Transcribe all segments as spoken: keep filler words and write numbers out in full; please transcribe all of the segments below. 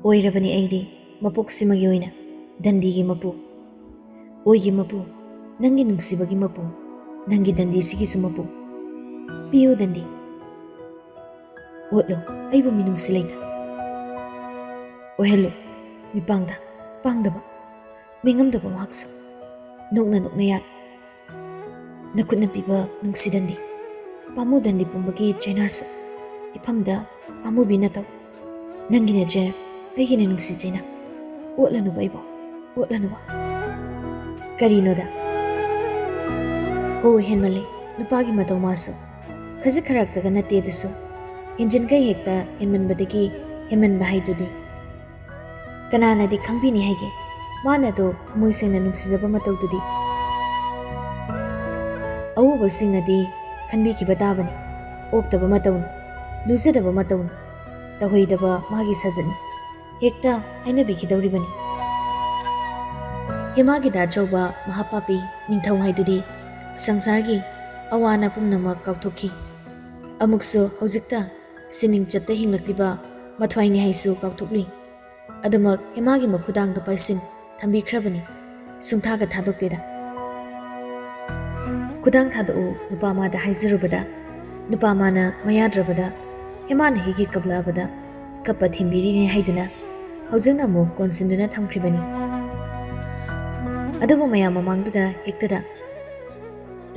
ꯑꯣꯏꯔꯕꯅꯤ ꯑꯩꯗꯤ ꯃꯄꯣꯛꯁꯤꯃꯒꯤ ꯑꯣꯏꯅ ꯗꯟꯗꯤꯒꯤ ꯃꯄꯨ꯫ ꯑꯣꯏꯒꯤ ꯃꯄꯨ, ꯅꯪꯒꯤ ꯅꯨꯡꯁꯤꯕꯒꯤ ꯃꯄꯨ, ꯅꯪꯒꯤ ꯗꯟꯗꯤꯁꯤꯒꯤꯁꯨ ꯃꯄꯨ꯫ ꯄꯤꯌꯨ ꯗꯟꯗꯤ, ꯑꯣꯠꯂꯨ ꯑꯩꯕꯨ ꯃꯤꯅꯨꯡꯁꯤ ꯂꯩꯇ꯫ ꯑꯣꯏꯍꯜꯂꯨ ꯃꯤꯄꯥꯡꯗ ꯄꯥꯡꯗꯕ, ꯃꯤꯉꯝꯗꯕ ꯃꯍꯥꯛꯁꯨ꯫ ꯅꯣꯛꯅ ꯅꯣꯛꯅ ꯌꯥꯠ ꯅꯈꯨꯠꯅ ꯄꯤꯕ ꯅꯨꯡꯁꯤ ꯗꯟꯗꯤ, ꯄꯥꯝꯃꯨ ꯗꯟꯗꯤ ꯄꯨꯝꯕꯒꯤ ꯆꯩꯅꯥꯁꯨ ꯏꯐꯝꯗ ꯄꯥꯝꯃꯨꯕꯤ ꯅꯇꯧ꯫ ꯅꯪꯒꯤꯅ ꯖꯦ, ꯑꯩꯒꯤꯅ ꯅꯨꯡꯁꯤ ꯆꯩꯅꯥ꯫ ꯑꯣꯠꯂꯅꯨꯕ ꯑꯩꯕꯨ, ꯑꯣꯠꯂꯅꯨꯕ꯫ ꯀꯔꯤꯅꯣꯗ? ꯍꯣ, ꯍꯦꯟꯃꯜꯂꯦ ꯅꯨꯄꯥꯒꯤ ꯃꯇꯧ ꯃꯥꯁꯨ꯫ ꯈꯖꯤꯛ ꯈꯔꯥꯛꯇꯒ ꯅꯠꯇꯦ ꯑꯗꯨꯁꯨ꯫ ꯍꯦꯟꯖꯤꯟꯈꯩ ꯍꯦꯛꯇ ꯍꯦꯟꯃꯟꯕꯗꯒꯤ ꯍꯦꯟꯃꯟꯕ ꯍꯥꯏꯗꯨꯗꯤ꯫ ꯀꯅꯥꯅꯗꯤ ꯈꯪꯕꯤꯅꯤ ꯍꯥꯏꯒꯦ ꯃꯥꯅꯗꯣ ꯊꯃꯣꯏ ꯁꯦꯡꯅ ꯅꯨꯡꯁꯤꯖꯕ ꯃꯇꯧꯗꯨꯗꯤ? ꯑꯎꯕꯁꯤꯡꯅꯗꯤ ꯈꯟꯕꯤꯈꯤꯕ ꯇꯥꯕꯅꯤ꯫ ꯑꯣꯛꯇꯕ ꯃꯇꯧꯅꯤ, ꯂꯨꯖꯗꯕ ꯃꯇꯧꯅꯤ, ꯇꯧꯍꯩꯗꯕ ꯃꯥꯒꯤ ꯁꯥꯖꯠꯅꯤ꯫ ꯍꯦꯛꯇ ꯍꯥꯏꯅꯕꯤꯈꯤꯗꯧꯔꯤꯕꯅꯤ꯫ ꯍꯦꯃꯥꯒꯤꯗ ꯑꯆꯧꯕ ꯃꯍꯥꯄꯥꯄꯤ ꯅꯤꯡꯊꯧ ꯍꯥꯏꯗꯨꯗꯤ ꯁꯪꯁꯥꯔꯒꯤ ꯑꯋꯥ ꯑꯅꯥ ꯄꯨꯝꯅꯃꯛ ꯀꯥꯎꯊꯣꯛꯈꯤ꯫ ꯑꯃꯨꯛꯁꯨ ꯍꯧꯖꯤꯛꯇ ꯁꯤꯅꯤꯡꯆꯠꯇ ꯍꯤꯡꯂꯛꯂꯤꯕ ꯃꯊ꯭ꯋꯥꯏꯅꯤ ꯍꯥꯏꯁꯨ ꯀꯥꯎꯊꯣꯛꯂꯨꯏ꯫ ꯑꯗꯨꯃꯛ ꯍꯦꯃꯥꯒꯤ ꯃꯈꯨꯗꯥꯡꯗ ꯄꯥꯏꯁꯤꯟ ꯊꯝꯕꯤꯈ꯭ꯔꯕꯅꯤ꯫ ꯁꯨꯡꯊꯥꯒ ꯊꯥꯗꯣꯛꯇꯦꯗ꯫ "ꯈꯨꯗꯥꯡ ꯊꯥꯗꯣꯛꯎ" ꯅꯨꯄꯥ ꯃꯥꯗ ꯍꯥꯏꯖꯔꯨꯕꯗ, ꯅꯨꯄꯥ ꯃꯥꯅ ꯃꯌꯥꯗ꯭ꯔꯕꯗ, ꯍꯦꯃꯥꯅ ꯍꯦꯛ ꯍꯦꯛ ꯀꯞꯂꯛꯑꯕꯗ ꯀꯞꯄ ꯊꯦꯝꯕꯤꯔꯤꯅꯦ ꯍꯥꯏꯗꯨꯅ ꯍꯧꯖꯤꯛꯅ ꯑꯃꯨꯛ ꯀꯣꯟꯁꯤꯟꯗꯨꯅ ꯊꯝꯈ꯭ꯔꯤꯕꯅꯤ꯫ ꯑꯗꯨꯕꯨ ꯃꯌꯥꯝ ꯃꯃꯥꯡꯗꯨꯗ ꯍꯦꯛꯇꯗ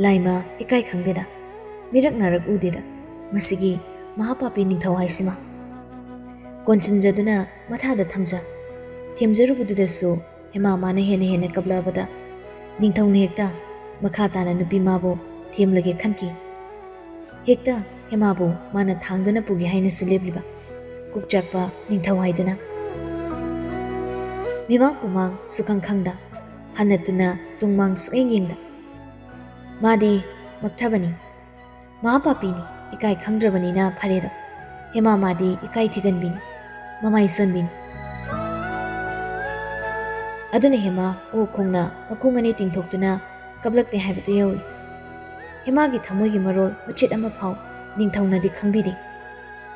ꯂꯥꯏꯃ ꯏꯀꯥꯏ ꯈꯪꯗꯦꯗ, ꯃꯤꯔꯛ ꯅꯥꯔꯛ ꯎꯗꯦꯗ ꯃꯁꯤꯒꯤ ꯃꯍꯥꯄꯥꯄꯤ ꯅꯤꯡꯊꯧ ꯍꯥꯏꯁꯤꯃ꯫ ꯀꯣꯟꯁꯤꯟꯖꯗꯨꯅ ꯃꯊꯥꯗ ꯊꯝꯖ ꯊꯦꯝꯖꯔꯨꯕꯗꯨꯗꯁꯨ ꯍꯦꯃꯥ ꯃꯥꯅ ꯍꯦꯟꯅ ꯍꯦꯟꯅ ꯀꯞꯂꯛꯑꯕꯗ ꯅꯤꯡꯊꯧꯅ ꯍꯦꯛꯇ ꯃꯈꯥ ꯇꯥꯅ ꯅꯨꯄꯤ ꯃꯥꯕꯨ ꯊꯦꯝꯂꯒꯦ ꯈꯟꯈꯤ꯫ ꯍꯦꯛꯇ ꯍꯦꯃꯥꯕꯨ ꯃꯥꯅ ꯊꯥꯡꯗꯨꯅ ꯄꯨꯒꯦ ꯍꯥꯏꯅꯁꯨ ꯂꯦꯞꯂꯤꯕ ꯀꯣꯛꯆꯥꯛꯄ ꯅꯤꯡꯊꯧ ꯍꯥꯏꯗꯨꯅ꯫ ꯃꯤꯃꯥꯡ ꯃꯃꯥꯡ ꯁꯨꯈꯪ ꯈꯪꯗ, ꯍꯟꯅ ꯇꯨꯅ ꯇꯨꯡ ꯃꯥꯡ ꯁꯨꯛꯌꯦꯡ ꯌꯦꯡꯗ꯫ ꯃꯥꯗꯤ ꯃꯛꯊꯕꯅꯤ, ꯃꯍꯥꯄꯥꯄꯤꯅꯤ, ꯏꯀꯥꯏ ꯈꯪꯗ꯭ꯔꯕꯅꯤꯅ ꯐꯔꯦꯗꯣ꯫ ꯍꯦꯃꯥ ꯃꯥꯗꯤ ꯏꯀꯥꯏ ꯊꯤꯒꯟꯕꯤꯅꯤ, ꯃꯃꯥꯏ ꯁꯣꯟꯕꯤꯅꯤ꯫ ꯑꯗꯨꯅ ꯍꯦꯃꯥ ꯑꯣꯛ ꯈꯣꯡꯅ ꯃꯈꯣꯡ ꯑꯅꯤ ꯇꯤꯡꯊꯣꯛꯇꯨꯅ ꯀꯞꯂꯛꯇꯦ ꯍꯥꯏꯕꯗꯨ ꯌꯧꯏ꯫ ꯍꯦꯃꯥꯒꯤ ꯊꯃꯣꯏꯒꯤ ꯃꯔꯣꯜ ꯃꯆꯦꯠ ꯑꯃ ꯐꯥꯎ ꯅꯤꯡꯊꯧꯅꯗꯤ ꯈꯪꯕꯤꯗꯦ꯫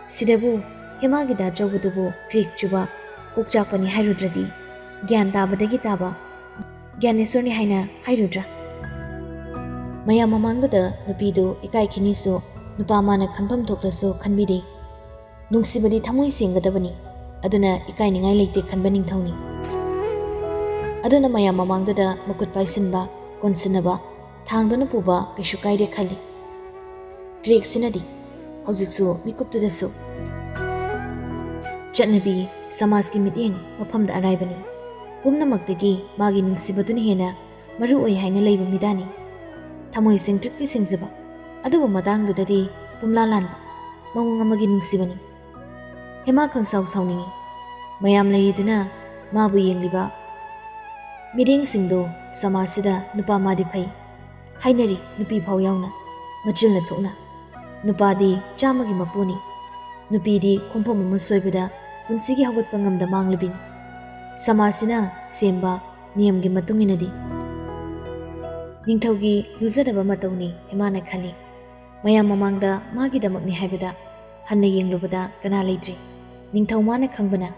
ꯁꯤꯗꯕꯨ ꯍꯦꯃꯥꯒꯤ ꯗꯥ ꯆꯧꯕꯗꯨꯕꯨ ꯀ꯭ꯔꯤꯛ ꯆꯨꯕ ꯀꯣꯛ ꯆꯥꯛꯄꯅꯤ ꯍꯥꯏꯔꯨꯗ꯭ꯔꯗꯤ, ꯒ꯭ꯌꯥꯟ ꯇꯥꯕꯗꯒꯤ ꯇꯥꯕ ꯒ꯭ꯌꯥꯅꯦꯁꯣꯔꯅꯤ ꯍꯥꯏꯅ ꯍꯥꯏꯔꯨꯗ꯭ꯔꯥ? ꯃꯌꯥꯝ ꯃꯃꯥꯡꯗꯨꯗ ꯅꯨꯄꯤꯗꯨ ꯏꯀꯥꯏꯈꯤꯅꯤꯁꯨ ꯅꯨꯄꯥ ꯃꯥꯅ ꯈꯟꯐꯝ ꯊꯣꯛꯂꯁꯨ ꯈꯟꯕꯤꯗꯦ꯫ ꯅꯨꯡꯁꯤꯕꯗꯤ ꯊꯃꯣꯏ ꯁꯦꯡꯒꯗꯕꯅꯤ, ꯑꯗꯨꯅ ꯏꯀꯥꯏꯅꯤꯡꯉꯥꯏ ꯂꯩꯇꯦ ꯈꯟꯕ ꯅꯤꯡꯊꯧꯅꯤ꯫ ꯑꯗꯨꯅ ꯃꯌꯥꯝ ꯃꯃꯥꯡꯗꯨꯗ ꯃꯈꯨꯠ ꯄꯥꯏꯁꯤꯟꯕ, ꯀꯣꯟꯁꯤꯟꯅꯕ, ꯊꯥꯡꯗꯨꯅ ꯄꯨꯕ ꯀꯩꯁꯨ ꯀꯥꯏꯗꯦ ꯈꯜꯂꯤ꯫ ꯒ꯭ꯔꯦꯛꯁꯤꯅꯗꯤ ꯍꯧꯖꯤꯛꯁꯨ ꯃꯤꯀꯨꯞꯇꯨꯗꯁꯨ ꯆꯠꯅꯕꯤ, ꯁꯃꯥꯖꯀꯤ ꯃꯤꯠꯌꯦꯡ ꯃꯐꯝꯗ ꯑꯔꯥꯏꯕꯅꯤ꯫ ꯄꯨꯝꯅꯃꯛꯇꯒꯤ ꯃꯥꯒꯤ ꯅꯨꯡꯁꯤꯕꯗꯨꯅ ꯍꯦꯟꯅ ꯃꯔꯨ ꯑꯣꯏ ꯍꯥꯏꯅ ꯂꯩꯕ ꯃꯤꯗꯥꯅꯤ꯫ ꯊꯃꯣꯏ ꯁꯦꯡꯇ꯭ꯔꯤꯛꯇꯤ ꯁꯦꯡꯖꯕ, ꯑꯗꯨꯕꯨ ꯃꯇꯥꯡꯗꯨꯗꯗꯤ ꯄꯨꯝꯂꯥ ꯂꯥꯟꯕ ꯃꯑꯣꯡ ꯑꯃꯒꯤ ꯅꯨꯡꯁꯤꯕꯅꯤ꯫ ꯍꯦꯃꯥ ꯈꯪꯁꯥꯎ ꯁꯥꯎꯅꯤꯡꯏ꯫ ꯃꯌꯥꯝ ꯂꯩꯔꯤꯗꯨꯅ ꯃꯥꯕꯨ ꯌꯦꯡꯂꯤꯕ ꯃꯤꯠꯌꯦꯡꯁꯤꯡꯗꯨ ꯁꯃꯥꯖꯁꯤꯗ ꯅꯨꯄꯥ ꯃꯥꯗꯤ ꯐꯩ ꯍꯥꯏꯅꯔꯤ, ꯅꯨꯄꯤ ꯐꯥꯎ ꯌꯥꯎꯅ, ꯃꯆꯤꯜꯅ ꯊꯣꯛꯅ꯫ ꯅꯨꯄꯥꯗꯤ ꯆꯥꯝꯃꯒꯤ ꯃꯄꯨꯅꯤ꯫ ꯅꯨꯄꯤꯗꯤ ꯈꯣꯡꯐꯝ ꯑꯃ ꯁꯣꯏꯕꯗ ꯄꯨꯟꯁꯤꯒꯤ ꯍꯧꯒꯠꯄ ꯉꯝꯗ ꯃꯥꯡꯂꯨꯕꯤꯅꯤ꯫ ꯁꯃꯥꯖꯁꯤꯅ ꯁꯦꯝꯕ ꯅꯤꯌꯝꯒꯤ ꯃꯇꯨꯡ ꯏꯟꯅꯗꯤ ꯅꯤꯡꯊꯧꯒꯤ ꯂꯨꯖꯗꯕ ꯃꯇꯧꯅꯤ ꯍꯦꯃꯥꯅ ꯈꯜꯂꯤ꯫ ꯃꯌꯥꯝ ꯃꯃꯥꯡꯗ ꯃꯥꯒꯤꯗꯃꯛꯅꯤ ꯍꯥꯏꯕꯗ ꯍꯟꯅ ꯌꯦꯡꯂꯨꯕꯗ ꯀꯅꯥ ꯂꯩꯇ꯭ꯔꯤ꯫ ꯅꯤꯡꯊꯧ ꯃꯥꯅ ꯈꯪꯕꯅ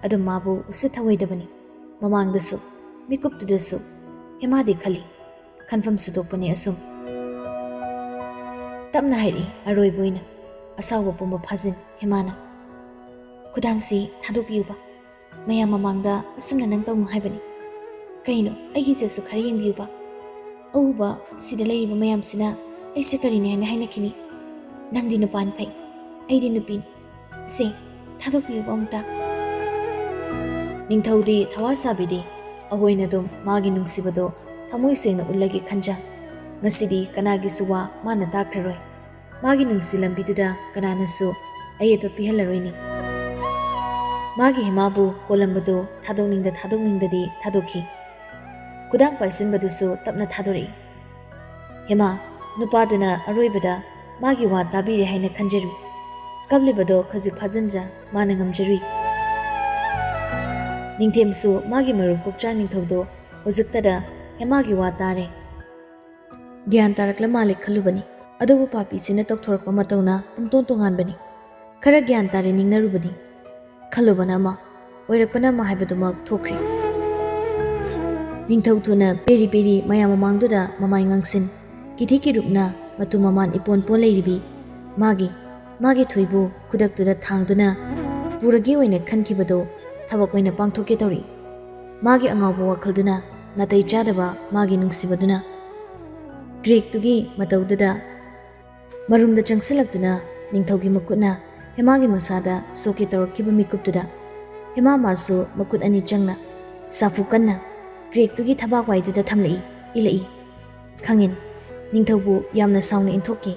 ꯑꯗꯨꯝ ꯃꯥꯕꯨ ꯎꯁꯤꯠ ꯊꯧꯑꯣꯏꯗꯕꯅꯤ꯫ ꯃꯃꯥꯡꯗꯁꯨ, ꯃꯤꯀꯨꯞꯇꯨꯗꯁꯨ ꯍꯦꯃꯥꯗꯤ ꯈꯜꯂꯤ꯫ ꯈꯟꯐꯝ ꯁꯨꯗꯣꯛꯄꯅꯤ ꯑꯁꯨꯝ꯫ ꯇꯞꯅ ꯍꯥꯏꯔꯛꯏ ꯑꯔꯣꯏꯕ ꯑꯣꯏꯅ, ꯑꯁꯥꯎꯕ ꯄꯨꯝꯕ ꯐꯥꯖꯤꯟ ꯍꯦꯃꯥꯅ꯫ "ꯈꯨꯗꯥꯡꯁꯤ ꯊꯥꯗꯣꯛꯄꯤꯌꯨꯕ꯫ ꯃꯌꯥꯝ ꯃꯃꯥꯡꯗ ꯑꯁꯨꯝꯅ ꯅꯪ ꯇꯧꯅꯨ ꯍꯥꯏꯕꯅꯤ꯫ ꯀꯩꯅꯣ, ꯑꯩꯒꯤ ꯏꯖꯠꯁꯨ ꯈꯔ ꯌꯦꯡꯕꯤꯌꯨꯕ꯫ ꯑꯎꯕ ꯁꯤꯗ ꯂꯩꯔꯤꯕ ꯃꯌꯥꯝꯁꯤꯅ ꯑꯩꯁꯦ ꯀꯔꯤꯅꯤ ꯍꯥꯏꯅ ꯍꯥꯏꯅꯈꯤꯅꯤ꯫ ꯅꯪꯗꯤ ꯅꯨꯄꯥꯅꯤ ꯐꯩ, ꯑꯩꯗꯤ ꯅꯨꯄꯤꯅꯤ꯫ ꯁꯦ, ꯊꯥꯗꯣꯛꯄꯤꯌꯨꯕ ꯑꯃꯨꯛꯇ꯫" ꯅꯤꯡꯊꯧꯗꯤ ꯊꯋꯥ ꯁꯥꯕꯤꯗꯦ꯫ ꯑꯍꯣꯏꯅ ꯑꯗꯨꯝ ꯃꯥꯒꯤ ꯅꯨꯡꯁꯤꯕꯗꯣ ꯊꯃꯣꯏ ꯁꯦꯡꯅ ꯎꯠꯂꯒꯦ ꯈꯟꯖ꯫ ꯉꯁꯤꯗꯤ ꯀꯅꯥꯒꯤꯁꯨ ꯋꯥ ꯃꯥꯅ ꯇꯥꯈ꯭ꯔꯔꯣꯏ꯫ ꯃꯥꯒꯤ ꯅꯨꯡꯁꯤ ꯂꯝꯕꯤꯗꯨꯗ ꯀꯅꯥꯅꯁꯨ ꯑꯌꯦꯠꯄ ꯄꯤꯍꯜꯂꯔꯣꯏꯅꯤ꯫ ꯃꯥꯒꯤ ꯍꯦꯃꯥꯕꯨ ꯀꯣꯜꯂꯝꯕꯗꯨ ꯊꯥꯗꯣꯛꯅꯤꯡꯗ ꯊꯥꯗꯣꯛꯅꯤꯡꯗꯗꯤ ꯊꯥꯗꯣꯛꯈꯤ꯫ ꯈꯨꯗꯥꯡ ꯄꯥꯏꯁꯤꯟꯕꯗꯨꯁꯨ ꯇꯞꯅ ꯊꯥꯗꯣꯔꯛꯏ꯫ ꯍꯦꯃꯥ, ꯅꯨꯄꯥꯗꯨꯅ ꯑꯔꯣꯏꯕꯗ ꯃꯥꯒꯤ ꯋꯥ ꯇꯥꯕꯤꯔꯦ ꯍꯥꯏꯅ ꯈꯟꯖꯔꯨꯏ꯫ ꯀꯞꯂꯤꯕꯗꯣ ꯈꯖꯤꯛ ꯐꯥꯖꯤꯟꯖ ꯃꯥꯅ ꯉꯝꯖꯔꯨꯏ꯫ ꯅꯤꯡꯊꯦꯝꯁꯨ ꯃꯥꯒꯤ ꯃꯔꯨꯞ ꯀꯣꯛꯆꯥ ꯅꯤꯡꯊꯧꯗꯣ ꯍꯧꯖꯤꯛꯇꯗ ꯍꯦꯃꯥꯒꯤ ꯋꯥ ꯇꯥꯔꯦ꯫ ꯒ꯭ꯌꯥꯟ ꯇꯥꯔꯛꯂ ꯃꯥꯜꯂꯦ ꯈꯜꯂꯨꯕꯅꯤ, ꯑꯗꯨꯕꯨ ꯄꯥꯄꯤꯁꯤꯅ ꯇꯧꯊꯣꯔꯛꯄ ꯃꯇꯧꯅ ꯄꯨꯡꯇꯣꯟ ꯇꯣꯉꯥꯟꯕꯅꯤ꯫ ꯈꯔ ꯒ꯭ꯌꯥꯟ ꯇꯥꯔꯦ ꯅꯤꯡꯅꯔꯨꯕꯅꯤ꯫ ꯈꯜꯂꯨꯕꯅ ꯑꯃ, ꯑꯣꯏꯔꯛꯄꯅ ꯑꯃ ꯍꯥꯏꯕꯗꯨꯃꯛ ꯊꯣꯛꯈ꯭ꯔꯦ꯫ ꯅꯤꯡꯊꯧ ꯊꯨꯅ ꯄꯦꯔꯤ ꯄꯦꯔꯤ ꯃꯌꯥꯝ ꯃꯃꯥꯡꯗꯨꯗ ꯃꯃꯥꯏ ꯉꯥꯡꯁꯤꯟ, ꯀꯤꯊꯤ ꯀꯤꯔꯨꯞꯅ ꯃꯇꯨ ꯃꯃꯥꯟ ꯏꯄꯣꯟ ꯄꯣꯟ ꯂꯩꯔꯤꯕꯤ ꯃꯥꯒꯤ, ꯃꯥꯒꯤ ꯊꯨꯏꯕꯨ ꯈꯨꯗꯛꯇꯨꯗ ꯊꯥꯡꯗꯨꯅ ꯄꯨꯔꯒꯦ ꯑꯣꯏꯅ ꯈꯟꯈꯤꯕꯗꯨ ꯊꯕꯛ ꯑꯣꯏꯅ ꯄꯥꯡꯊꯣꯛꯀꯦ ꯇꯧꯔꯤ꯫ ꯃꯥꯒꯤ ꯑꯉꯥꯎꯕ ꯋꯥꯈꯜꯗꯨꯅ ꯅꯥꯇꯩ ꯆꯥꯗꯕ ꯃꯥꯒꯤ ꯅꯨꯡꯁꯤꯕꯗꯨꯅ ꯀ꯭ꯔꯦꯛꯇꯨꯒꯤ ꯃꯇꯧꯗꯨꯗ ꯃꯔꯨꯝꯗ ꯆꯪꯁꯤꯜꯂꯛꯇꯨꯅ ꯅꯤꯡꯊꯧꯒꯤ ꯃꯈꯨꯠꯅ ꯍꯦꯃꯥꯒꯤ ꯃꯁꯥꯗ ꯁꯣꯛꯀꯦ ꯇꯧꯔꯛꯈꯤꯕ ꯃꯤꯀꯨꯞꯇꯨꯗ ꯍꯦꯃꯥ ꯃꯥꯁꯨ ꯃꯈꯨꯠ ꯑꯅꯤ ꯆꯪꯅ ꯁꯥꯐꯨ ꯀꯟꯅ ꯀ꯭ꯔꯦꯛꯇꯨꯒꯤ ꯊꯕꯥꯛ ꯋꯥꯏꯗꯨꯗ ꯊꯝꯂꯛꯏ, ꯏꯜꯂꯛꯏ꯫ ꯈꯪꯉꯤꯟ, ꯅꯤꯡꯊꯧꯕꯨ ꯌꯥꯝꯅ ꯁꯥꯎꯅ ꯏꯟꯊꯣꯛꯈꯤ꯫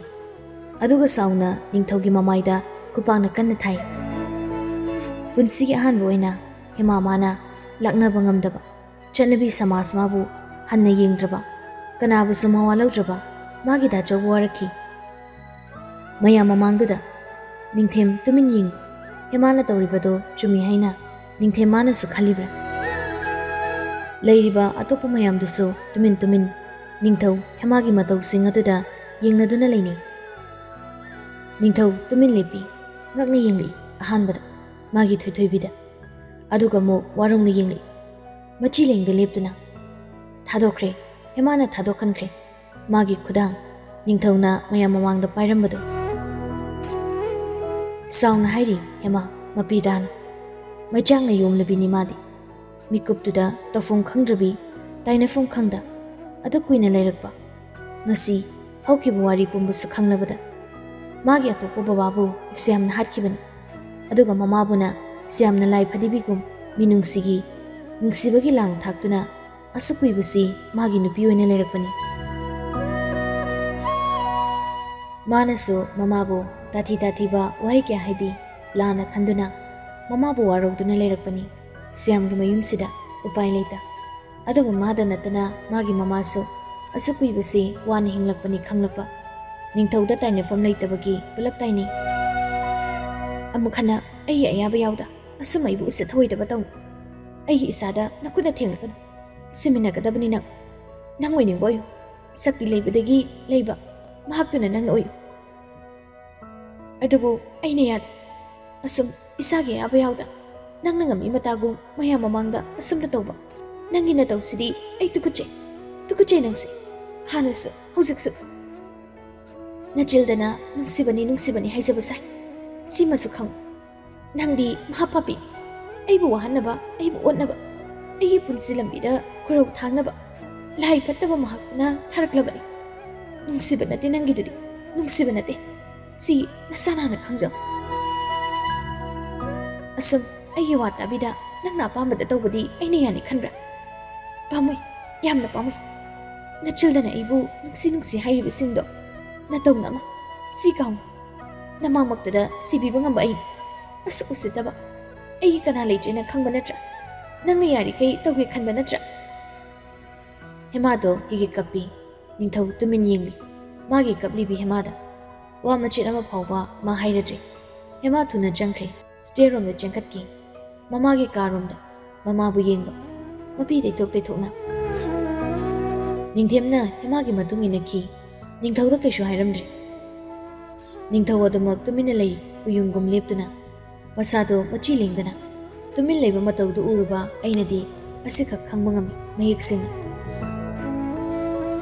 ꯑꯗꯨꯒ ꯁꯥꯎꯅ ꯅꯤꯡꯊꯧꯒꯤ ꯃꯃꯥꯏꯗ ꯈꯨꯄꯥꯛꯅ ꯀꯟꯅ ꯊꯥꯏ꯫ ꯄꯨꯟꯁꯤꯒꯤ ꯑꯍꯥꯟꯕ ꯑꯣꯏꯅ ꯍꯦꯃꯥ ꯃꯥꯅ ꯂꯥꯛꯅꯕ ꯉꯝꯗꯕ, ꯆꯠꯅꯕꯤ ꯁꯃꯥꯖ ꯃꯥꯕꯨ ꯍꯟꯅ ꯌꯦꯡꯗ꯭ꯔꯕ, ꯀꯅꯥꯕꯨꯁꯨ ꯃꯋꯥ ꯂꯧꯗ꯭ꯔꯕ ꯃꯥꯒꯤ ꯗꯥꯆꯧꯕꯨ ꯋꯥꯔꯛꯈꯤ꯫ ꯃꯌꯥꯝ ꯃꯃꯥꯡꯗꯨꯗ ꯅꯤꯡꯊꯦꯝ ꯇꯨꯃꯤꯟ ꯌꯦꯡꯉꯤ꯫ ꯍꯦꯃꯥꯅ ꯇꯧꯔꯤꯕꯗꯣ ꯆꯨꯝꯃꯤ ꯍꯥꯏꯅ ꯅꯤꯡꯊꯦꯝ ꯃꯥꯅꯁꯨ ꯈꯜꯂꯤꯕ꯭ꯔꯥ? ꯂꯩꯔꯤꯕ ꯑꯇꯣꯞꯄ ꯃꯌꯥꯝꯗꯨꯁꯨ ꯇꯨꯃꯤꯟ ꯇꯨꯃꯤꯟ ꯅꯤꯡꯊꯧ ꯍꯦꯃꯥꯒꯤ ꯃꯇꯧꯁꯤꯡ ꯑꯗꯨꯗ ꯌꯦꯡꯅꯗꯨꯅ ꯂꯩꯅꯩ꯫ ꯅꯤꯡꯊꯧ ꯇꯨꯃꯤꯟ ꯂꯦꯞꯄꯤ, ꯉꯛꯅ ꯌꯦꯡꯂꯛꯏ꯫ ꯑꯍꯥꯟꯕꯗ ꯃꯥꯒꯤ ꯊꯣꯏꯊꯣꯏꯕꯤꯗ, ꯑꯗꯨꯒ ꯑꯃꯨꯛ ꯋꯥꯔꯧꯅ ꯌꯦꯡꯂꯛꯏ꯫ ꯃꯆꯤ ꯂꯦꯡꯗ ꯂꯦꯞꯇꯨꯅ, "ꯊꯥꯗꯣꯛꯈ꯭ꯔꯦ, ꯍꯦꯃꯥꯅ ꯊꯥꯗꯣꯛꯍꯟꯈ꯭ꯔꯦ ꯃꯥꯒꯤ ꯈꯨꯗꯥꯡ ꯅꯤꯡꯊꯧꯅ ꯃꯌꯥꯝ ꯃꯃꯥꯡꯗ ꯄꯥꯏꯔꯝꯕꯗꯨ"꯫ ꯁꯥꯎꯅ ꯍꯥꯏꯔꯤ ꯍꯦꯃꯥ, ꯃꯄꯤ ꯇꯥꯅ꯫ ꯃꯩꯆꯥꯛꯅ ꯌꯣꯝꯂꯕꯤꯅꯤ ꯃꯥꯗꯤ꯫ ꯃꯤꯀꯨꯞꯇꯨꯗ ꯇꯧꯐꯝ ꯈꯪꯗ꯭ꯔꯕꯤ, ꯇꯥꯏꯅꯐꯝ ꯈꯪꯗ ꯑꯗꯨ ꯀꯨꯏꯅ ꯂꯩꯔꯛꯄ꯫ ꯉꯁꯤ ꯍꯧꯈꯤꯕ ꯋꯥꯔꯤ ꯄꯨꯝꯕꯁꯨ ꯈꯪꯂꯕꯗ ꯃꯥꯒꯤ ꯑꯄꯣꯛꯄ ꯕꯕꯥꯕꯨ ꯁ꯭ꯌꯥꯝꯅ ꯍꯥꯠꯈꯤꯕꯅꯤ꯫ ꯑꯗꯨꯒ ꯃꯃꯥꯕꯨꯅ ꯁ꯭ꯌꯥꯝꯅ ꯂꯥꯏ ꯐꯗꯤꯕꯤꯒꯨꯝ ꯃꯤꯅꯨꯡꯁꯤꯒꯤ, ꯅꯨꯡꯁꯤꯕꯒꯤ ꯂꯥꯡ ꯊꯥꯛꯇꯨꯅ ꯑꯁꯨꯛ ꯀꯨꯏꯕꯁꯤ ꯃꯥꯒꯤ ꯅꯨꯄꯤ ꯑꯣꯏꯅ ꯂꯩꯔꯛꯄꯅꯤ꯫ ꯃꯥꯅꯁꯨ ꯃꯃꯥꯕꯨ ꯇꯥꯊꯤ ꯇꯥꯊꯤꯕ ꯋꯥꯍꯩ ꯀꯌꯥ ꯍꯥꯏꯕꯤ, ꯂꯥꯟꯅ ꯈꯟꯗꯨꯅ ꯃꯃꯥꯕꯨ ꯋꯥꯔꯧꯗꯨꯅ ꯂꯩꯔꯛꯄꯅꯤ꯫ ꯁ꯭ꯌꯥꯝꯒꯤ ꯃꯌꯨꯝꯁꯤꯗ ꯎꯄꯥꯏ ꯂꯩꯇ꯫ ꯑꯗꯨꯕꯨ ꯃꯥꯗ ꯅꯠꯇꯅ ꯃꯥꯒꯤ ꯃꯃꯥꯁꯨ ꯑꯁꯨꯛ ꯀꯨꯏꯕꯁꯤ ꯋꯥꯅ ꯍꯤꯡꯂꯛꯄꯅꯤ ꯈꯪꯂꯛꯄ꯫ ꯅꯤꯡꯊꯧꯗ ꯇꯥꯏꯅꯐꯝ ꯂꯩꯇꯕꯒꯤ ꯄꯨꯂꯞ ꯇꯥꯏꯅꯩ꯫ ꯑꯃꯨꯛ ꯍꯟꯅ ꯑꯩꯒꯤ ꯑꯌꯥꯕ ꯌꯥꯎꯗ ꯑꯁꯨꯝ ꯑꯩꯕꯨ ꯎꯁꯤꯠ ꯊꯑꯣꯏꯗꯕ ꯇꯧꯅꯨ꯫ ꯑꯩꯒꯤ ꯏꯆꯥꯗ ꯅꯈꯨꯠꯅ ꯊꯦꯡꯂꯛꯀꯅꯨ꯫ ꯁꯤꯃꯤꯟꯅꯒꯗꯕꯅꯤ ꯅꯪ꯫ ꯅꯪ ꯑꯣꯏꯅꯤꯡꯕ ꯑꯣꯏꯌꯨ꯫ ꯁꯛꯇꯤ ꯂꯩꯕꯗꯒꯤ ꯂꯩꯕ ꯃꯍꯥꯛꯇꯨꯅ ꯅꯪꯅ ꯑꯣꯏꯌꯨ꯫ ꯑꯗꯨꯕꯨ ꯑꯩꯅ ꯌꯥꯗꯦ꯫ ꯑꯁꯨꯝ ꯏꯁꯥꯒꯤ ꯑꯌꯥꯕ ꯌꯥꯎꯗ ꯅꯪꯅ ꯉꯝꯃꯤ ꯃꯇꯥꯒꯨꯝ ꯃꯌꯥꯝ ꯃꯃꯥꯡꯗ ꯑꯁꯨꯝꯅ ꯇꯧꯕ ꯅꯪꯒꯤ ꯅꯇꯧꯁꯤꯗꯤ ꯑꯩ ꯇꯨꯀꯠꯆꯩ꯫ ꯇꯨꯀꯠꯆꯩ ꯅꯪꯁꯦ꯫ ꯍꯥꯟꯅꯁꯨ, ꯍꯧꯖꯤꯛꯁꯨ꯫ ꯅꯆꯤꯜꯗꯅ "ꯅꯨꯡꯁꯤꯕꯅꯤ, ꯅꯨꯡꯁꯤꯕꯅꯤ" ꯍꯥꯏꯖꯕ ꯁꯥꯏ꯫ ꯁꯤꯃꯁꯨ ꯈꯪꯉꯨ꯫ ꯅꯪꯗꯤ ꯃꯍꯥ ꯄꯥꯄꯤꯅꯤ꯫ ꯑꯩꯕꯨ ꯋꯥꯍꯟꯅꯕ, ꯑꯩꯕꯨ ꯑꯣꯠꯅꯕ, ꯑꯩꯒꯤ ꯄꯨꯟꯁꯤ ꯂꯝꯕꯤꯗ ꯈꯨꯔꯧ ꯊꯥꯡꯅꯕ, ꯂꯥꯏ ꯐꯠꯇꯕ ꯃꯍꯥꯛꯇꯨꯅ ꯊꯥꯔꯛꯂꯕꯅꯤ꯫ ꯅꯨꯡꯁꯤꯕ ꯅꯠꯇꯦ ꯅꯪꯒꯤꯗꯨꯗꯤ, ꯅꯨꯡꯁꯤꯕ ꯅꯠꯇꯦ꯫ ꯁꯤ ꯅꯁꯥꯅ ꯍꯥꯟꯅ ꯈꯪꯖꯧ꯫ ꯑꯁꯨꯝ ꯑꯩꯒꯤ ꯋꯥ ꯇꯥꯕꯤꯗ ꯅꯪꯅ ꯑꯄꯥꯝꯕꯗ ꯇꯧꯕꯗꯤ ꯑꯩꯅ ꯌꯥꯅꯤ ꯈꯟꯕ꯭ꯔꯥ? ꯄꯥꯝꯃꯨꯏ, ꯌꯥꯝꯅ ꯄꯥꯝꯃꯨꯏ꯫ ꯅꯆꯤꯜꯗꯅ ꯑꯩꯕꯨ "ꯅꯨꯡꯁꯤ ꯅꯨꯡꯁꯤ" ꯍꯥꯏꯔꯤꯕꯁꯤꯡꯗꯣ ꯅꯇꯧꯅ ꯑꯃ꯫ ꯁꯤ ꯀꯥꯎꯅꯤ꯫ ꯅꯃꯥꯡꯃꯛꯇꯗ ꯁꯤꯕꯤꯕ ꯉꯝꯕ ꯑꯩ ꯃꯁꯛ ꯎꯁꯤꯠꯇꯕ꯫ ꯑꯩꯒꯤ ꯀꯅꯥ ꯂꯩꯇ꯭ꯔꯦꯅ ꯈꯪꯕ ꯅꯠꯇ꯭ꯔꯥ? ꯅꯪꯅ ꯌꯥꯔꯤꯈꯩ ꯇꯧꯒꯦ ꯈꯟꯕ ꯅꯠꯇ꯭ꯔꯥ? ꯍꯦꯃꯥꯗꯣ ꯍꯤꯒꯤ ꯀꯞꯄꯤ꯫ ꯅꯤꯡꯊꯧ ꯇꯨꯃꯤꯟ ꯌꯦꯡꯂꯤ꯫ ꯃꯥꯒꯤ ꯀꯞꯂꯤꯕꯤ ꯍꯦꯃꯥꯗ꯫ ꯋꯥ ꯃꯆꯦꯠ ꯑꯃ ꯐꯥꯎꯕ ꯃꯥ ꯍꯥꯏꯔꯗ꯭ꯔꯦ꯫ ꯍꯦꯃꯥ ꯊꯨꯅ ꯆꯪꯈ꯭ꯔꯦ꯫ ꯁ꯭ꯇꯦꯔ ꯔꯣꯝꯗ ꯆꯦꯟꯈꯠꯈꯤ꯫ ꯃꯃꯥꯒꯤ ꯀꯥ ꯔꯣꯝꯗ꯫ ꯃꯃꯥꯕꯨ ꯌꯦꯡꯕ꯫ ꯃꯄꯤ ꯇꯩꯊꯣꯛ ꯇꯩꯊꯣꯛꯅ꯫ ꯅꯤꯡꯊꯦꯝꯅ ꯍꯦꯃꯥꯒꯤ ꯃꯇꯨꯡ ꯏꯟꯅꯈꯤ꯫ ꯅꯤꯡꯊꯧꯗ ꯀꯩꯁꯨ ꯍꯥꯏꯔꯝꯗ꯭ꯔꯦ꯫ ꯅꯤꯡꯊꯧ ꯑꯗꯨꯃꯛ ꯇꯨꯃꯤꯟꯅ ꯂꯩꯔꯤ, ꯎꯌꯨꯡꯒꯨꯝ ꯂꯦꯞꯇꯨꯅ꯫ ꯃꯁꯥꯗꯣ ꯃꯆꯤ ꯂꯦꯡꯗꯅ꯫ ꯇꯨꯃꯤꯟ ꯂꯩꯕ ꯃꯇꯧꯗꯨ ꯎꯔꯨꯕ ꯑꯩꯅꯗꯤ ꯑꯁꯤꯈꯛ ꯈꯪꯕ ꯉꯝꯃꯤ ꯃꯌꯦꯛ ꯁꯦꯡꯅ꯫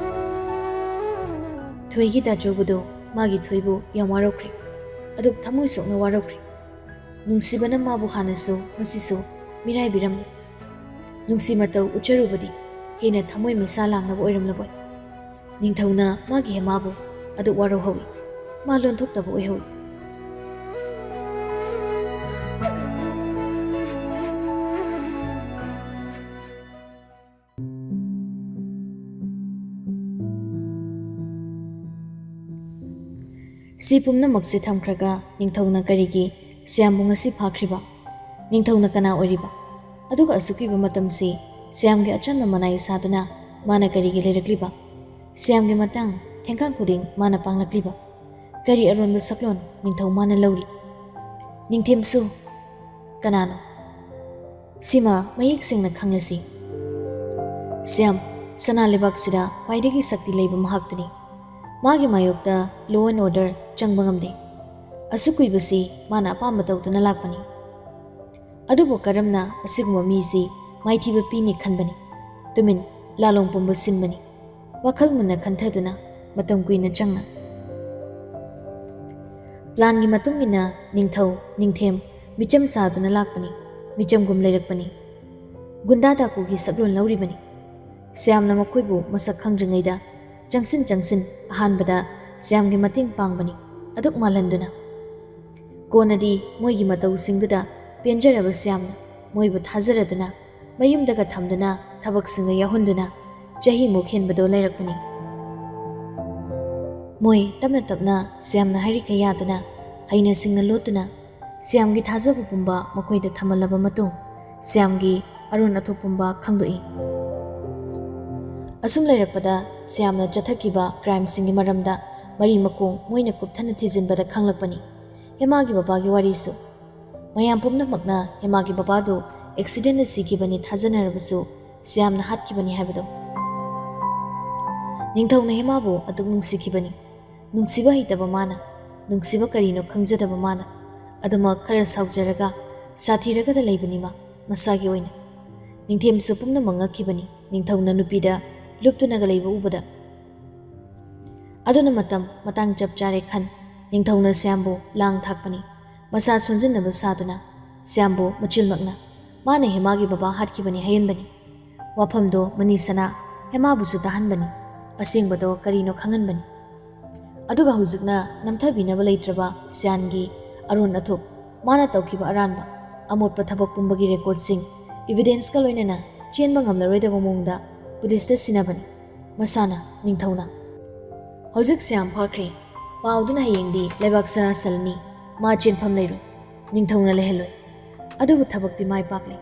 ꯊꯣꯏꯒꯤ ꯗꯥꯆꯧꯕꯗꯣ ꯃꯥꯒꯤ ꯊꯣꯏꯕꯨ ꯌꯥꯝ ꯋꯥꯔꯧꯈ꯭ꯔꯦ꯫ ꯑꯗꯨꯛ ꯊꯃꯣꯏ ꯁꯣꯛꯅ ꯋꯥꯔꯧꯈ꯭ꯔꯦ꯫ ꯅꯨꯡꯁꯤꯕꯅ ꯃꯥꯕꯨ ꯍꯥꯟꯅꯁꯨ ꯉꯁꯤꯁꯨ ꯃꯤꯔꯥꯏꯕꯤꯔꯝꯃꯤ꯫ ꯅꯨꯡꯁꯤ ꯃꯇꯧ ꯎꯠꯆꯔꯨꯕꯗꯤ ꯍꯦꯟꯅ ꯊꯃꯣꯏ ꯃꯩꯁꯥ ꯂꯥꯡꯅꯕ ꯑꯣꯏꯔꯝꯂꯕꯣꯏ꯫ ꯅꯤꯡꯊꯧꯅ ꯃꯥꯒꯤ ꯍꯦꯃꯥꯕꯨ ꯑꯗꯨꯛ ꯋꯥꯔꯧꯍꯧꯏ꯫ ꯃꯥ ꯂꯣꯟꯊꯣꯛꯇꯕ ꯑꯣꯏꯍꯧꯏ꯫ ꯁꯤ ꯄꯨꯝꯅꯃꯛꯁꯦ ꯊꯝꯈ꯭ꯔꯒ ꯅꯤꯡꯊꯧꯅ ꯀꯔꯤꯒꯤ ꯁ꯭ꯌꯥꯝꯕꯨ ꯉꯁꯤ ꯐꯥꯈ꯭ꯔꯤꯕ? ꯅꯤꯡꯊꯧꯅ ꯀꯅꯥ ꯑꯣꯏꯔꯤꯕ? ꯑꯗꯨꯒ ꯑꯁꯨꯛ ꯀꯨꯏꯕ ꯃꯇꯝꯁꯤ ꯁ꯭ꯌꯥꯝꯒꯤ ꯑꯆꯝꯕ ꯃꯅꯥꯏ ꯁꯥꯗꯨꯅ ꯃꯥꯅ ꯀꯔꯤꯒꯤ ꯂꯩꯔꯛꯂꯤꯕ? ꯁ꯭ꯌꯥꯝꯒꯤ ꯃꯇꯥꯡ ꯊꯦꯡꯀꯥꯡ ꯈꯨꯗꯤꯡ ꯃꯥꯅ ꯄꯥꯡꯂꯛꯂꯤꯕ? ꯀꯔꯤ ꯑꯔꯣꯟꯕ ꯁꯛꯂꯣꯟ ꯅꯤꯡꯊꯧ ꯃꯥꯅ ꯂꯧꯔꯤ? ꯅꯤꯡꯊꯦꯝꯁꯨ ꯀꯅꯥꯅꯣ? ꯁꯤꯃ ꯃꯌꯦꯛ ꯁꯦꯡꯅ ꯈꯪꯂꯁꯤ꯫ ꯁ꯭ꯌꯥꯝ, ꯁꯅꯥ ꯂꯩꯕꯥꯛꯁꯤꯗ ꯈ꯭ꯋꯥꯏꯗꯒꯤ ꯁꯛꯇꯤ ꯂꯩꯕ ꯃꯍꯥꯛꯇꯨꯅꯤ꯫ ꯃꯥꯒꯤ ꯃꯥꯌꯣꯛꯇ law and order ꯆꯪꯕ ꯉꯝꯗꯦ꯫ ꯑꯁꯨꯛ ꯀꯨꯏꯕꯁꯤ ꯃꯥꯅ ꯑꯄꯥꯝꯕ ꯇꯧꯗꯨꯅ ꯂꯥꯛꯄꯅꯤ꯫ ꯑꯗꯨꯕꯨ ꯀꯔꯝꯅ ꯑꯁꯤꯒꯨꯝꯕ ꯃꯤꯁꯤ ꯃꯥꯏꯊꯤꯕ ꯄꯤꯅꯤ ꯈꯟꯕꯅꯤ꯫ ꯇꯨꯃꯤꯟ ꯂꯥꯂꯣꯡ ꯄꯨꯝꯕ ꯁꯤꯟꯕꯅꯤ꯫ ꯋꯥꯈꯜ ꯃꯨꯟꯅ ꯈꯟꯊꯗꯨꯅ ꯃꯇꯝ ꯀꯨꯏꯅ ꯆꯪꯅ ꯄ꯭ꯂꯥꯟꯒꯤ ꯃꯇꯨꯡ ꯏꯟꯅ ꯅꯤꯡꯊꯧ, ꯅꯤꯡꯊꯦꯝ ꯃꯤꯆꯝ ꯁꯥꯗꯨꯅ ꯂꯥꯛꯄꯅꯤ꯫ ꯃꯤꯆꯝꯒꯨꯝ ꯂꯩꯔꯛꯄꯅꯤ꯫ ꯒꯨꯟꯗꯥ ꯗꯥꯀꯨꯒꯤ ꯁꯛꯂꯣꯟ ꯂꯧꯔꯤꯕꯅꯤ꯫ ꯁ꯭ꯌꯥꯝꯅ ꯃꯈꯣꯏꯕꯨ ꯃꯁꯛ ꯈꯪꯗ꯭ꯔꯤꯉꯩꯗ ꯆꯪꯁꯤꯟ ꯆꯪꯁꯤꯟ ꯑꯍꯥꯟꯕꯗ ꯁ꯭ꯌꯥꯝꯒꯤ ꯃꯇꯦꯡ ꯄꯥꯡꯕꯅꯤ, ꯑꯗꯨꯛ ꯃꯥꯜꯍꯟꯗꯨꯅ꯫ ꯀꯣꯟꯅꯗꯤ ꯃꯣꯏꯒꯤ ꯃꯇꯧꯁꯤꯡꯗꯨꯗ ꯄꯦꯟꯖꯔꯕ ꯁ꯭ꯌꯥꯝꯅ ꯃꯣꯏꯕꯨ ꯊꯥꯖꯔꯗꯨꯅ ꯃꯌꯨꯝꯗꯒ ꯊꯝꯗꯨꯅ ꯊꯕꯛꯁꯤꯡꯒ ꯌꯥꯎꯍꯟꯗꯨꯅ ꯆꯍꯤꯃꯨꯛ ꯍꯦꯟꯕꯗꯣ ꯂꯩꯔꯛꯄꯅꯤ꯫ ꯃꯣꯏ ꯇꯞꯅ ꯇꯞꯅ ꯁ꯭ꯌꯥꯝꯅ ꯍꯥꯏꯔꯤꯈꯩ ꯌꯥꯗꯨꯅ ꯍꯩꯅ ꯁꯤꯡꯅ ꯂꯣꯠꯇꯨꯅ ꯁ꯭ꯌꯥꯝꯒꯤ ꯊꯥꯖꯕ ꯄꯨꯝꯕ ꯃꯈꯣꯏꯗ ꯊꯝꯍꯜꯂꯕ ꯃꯇꯨꯡ ꯁ꯭ꯌꯥꯝꯒꯤ ꯑꯔꯣꯟ ꯑꯊꯣꯛ ꯄꯨꯝꯕ ꯈꯪꯗꯣꯛꯏ꯫ ꯑꯁꯨꯝ ꯂꯩꯔꯛꯄꯗ ꯁ꯭ꯌꯥꯝꯅ ꯆꯠꯊꯈꯤꯕ ꯀ꯭ꯔꯥꯏꯝꯁꯤꯡꯒꯤ ꯃꯔꯝꯗ ꯃꯔꯤ ꯃꯈꯣꯡ ꯃꯣꯏꯅ ꯀꯨꯞꯊꯅ ꯊꯤꯖꯤꯟꯕꯗ ꯈꯪꯂꯛꯄꯅꯤ ꯍꯦꯃꯥꯒꯤ ꯕꯕꯥꯒꯤ ꯋꯥꯔꯤꯁꯨ꯫ ꯃꯌꯥꯝ ꯄꯨꯝꯅꯃꯛꯅ ꯍꯦꯃꯥꯒꯤ ꯕꯕꯥꯗꯨ ꯑꯦꯛꯁꯤꯗꯦꯟꯗ ꯁꯤꯈꯤꯕꯅꯤ ꯊꯥꯖꯅꯔꯕꯁꯨ ꯁ꯭ꯌꯥꯝꯅ ꯍꯥꯠꯈꯤꯕꯅꯤ ꯍꯥꯏꯕꯗꯣ꯫ ꯅꯤꯡꯊꯧꯅ ꯍꯦꯃꯥꯕꯨ ꯑꯗꯨꯛ ꯅꯨꯡꯁꯤꯈꯤꯕꯅꯤ꯫ ꯅꯨꯡꯁꯤꯕ ꯍꯩꯇꯕ ꯃꯥꯅ, ꯅꯨꯡꯁꯤꯕ ꯀꯔꯤꯅꯣ ꯈꯪꯖꯗꯕ ꯃꯥꯅ, ꯑꯗꯨꯃꯛ ꯈꯔ ꯁꯥꯎꯖꯔꯒ ꯁꯥꯊꯤꯔꯒꯗ ꯂꯩꯕꯅꯤ ꯃꯥ ꯃꯁꯥꯒꯤ ꯑꯣꯏꯅ꯫ ꯅꯤꯡꯊꯦꯝꯁꯨ ꯄꯨꯝꯅꯃꯛ ꯉꯛꯈꯤꯕꯅꯤ ꯅꯤꯡꯊꯧꯅ ꯅꯨꯄꯤꯗ ꯂꯨꯞꯇꯨꯅꯒ ꯂꯩꯕ ꯎꯕꯗ꯫ ꯑꯗꯨꯅ ꯃꯇꯝ ꯃꯇꯥꯡ ꯆꯞ ꯆꯥꯔꯦ ꯈꯟ ꯅꯤꯡꯊꯧꯅ ꯁ꯭ꯌꯥꯝꯕꯨ ꯂꯥꯡ ꯊꯥꯛꯄꯅꯤ꯫ ꯃꯁꯥ ꯁꯣꯟꯖꯤꯟꯅꯕ ꯁꯥꯗꯨꯅ ꯁ꯭ꯌꯥꯝꯕꯨ ꯃꯆꯤꯜꯃꯛꯅ ꯃꯥꯅ ꯍꯦꯃꯥꯒꯤ ꯕꯕꯥ ꯍꯥꯠꯈꯤꯕꯅꯤ ꯍꯥꯏꯍꯟꯕꯅꯤ꯫ ꯋꯥꯐꯝꯗꯣ ꯃꯅꯤ ꯁꯅꯥ ꯍꯦꯃꯥꯕꯨꯁꯨ ꯇꯥꯍꯟꯕꯅꯤ꯫ ꯑꯁꯦꯡꯕꯗꯣ ꯀꯔꯤꯅꯣ ꯈꯪꯍꯟꯕꯅꯤ꯫ ꯑꯗꯨꯒ ꯍꯧꯖꯤꯛꯅ ꯅꯝꯊꯕꯤꯅꯕ ꯂꯩꯇ꯭ꯔꯕ ꯁ꯭ꯌꯥꯝꯒꯤ ꯑꯔꯣꯟ ꯑꯊꯨꯞ, ꯃꯥꯅ ꯇꯧꯈꯤꯕ ꯑꯔꯥꯟꯕ ꯑꯃꯣꯠꯄ ꯊꯕꯛ ꯄꯨꯝꯕꯒꯤ ꯔꯦꯀꯣꯔꯗꯁꯤꯡ ꯏꯚꯤꯗꯦꯟꯁꯀ ꯂꯣꯏꯅꯅ ꯆꯦꯟꯕ ꯉꯝꯂꯔꯣꯏꯗꯕ ꯃꯑꯣꯡꯗ ꯄꯨꯂꯤꯁꯇ ꯁꯤꯟꯅꯕꯅꯤ꯫ ꯃꯁꯥꯅ ꯅꯤꯡꯊꯧꯅ ꯍꯧꯖꯤꯛ ꯁ꯭ꯌꯥꯝ ꯐꯥꯈ꯭ꯔꯦ꯫ ꯄꯥꯎꯗꯨꯅ ꯍꯌꯦꯡꯗꯤ ꯂꯩꯕꯥꯛ ꯁꯅꯥ ꯁꯜꯂꯅꯤ꯫ ꯃꯥ ꯆꯦꯟꯐꯝ ꯂꯩꯔꯣꯏ꯫ ꯅꯤꯡꯊꯧꯅ ꯂꯩꯍꯜꯂꯣꯏ꯫ ꯑꯗꯨꯕꯨ ꯊꯕꯛꯇꯤ ꯃꯥꯏ ꯄꯥꯛꯂꯦ꯫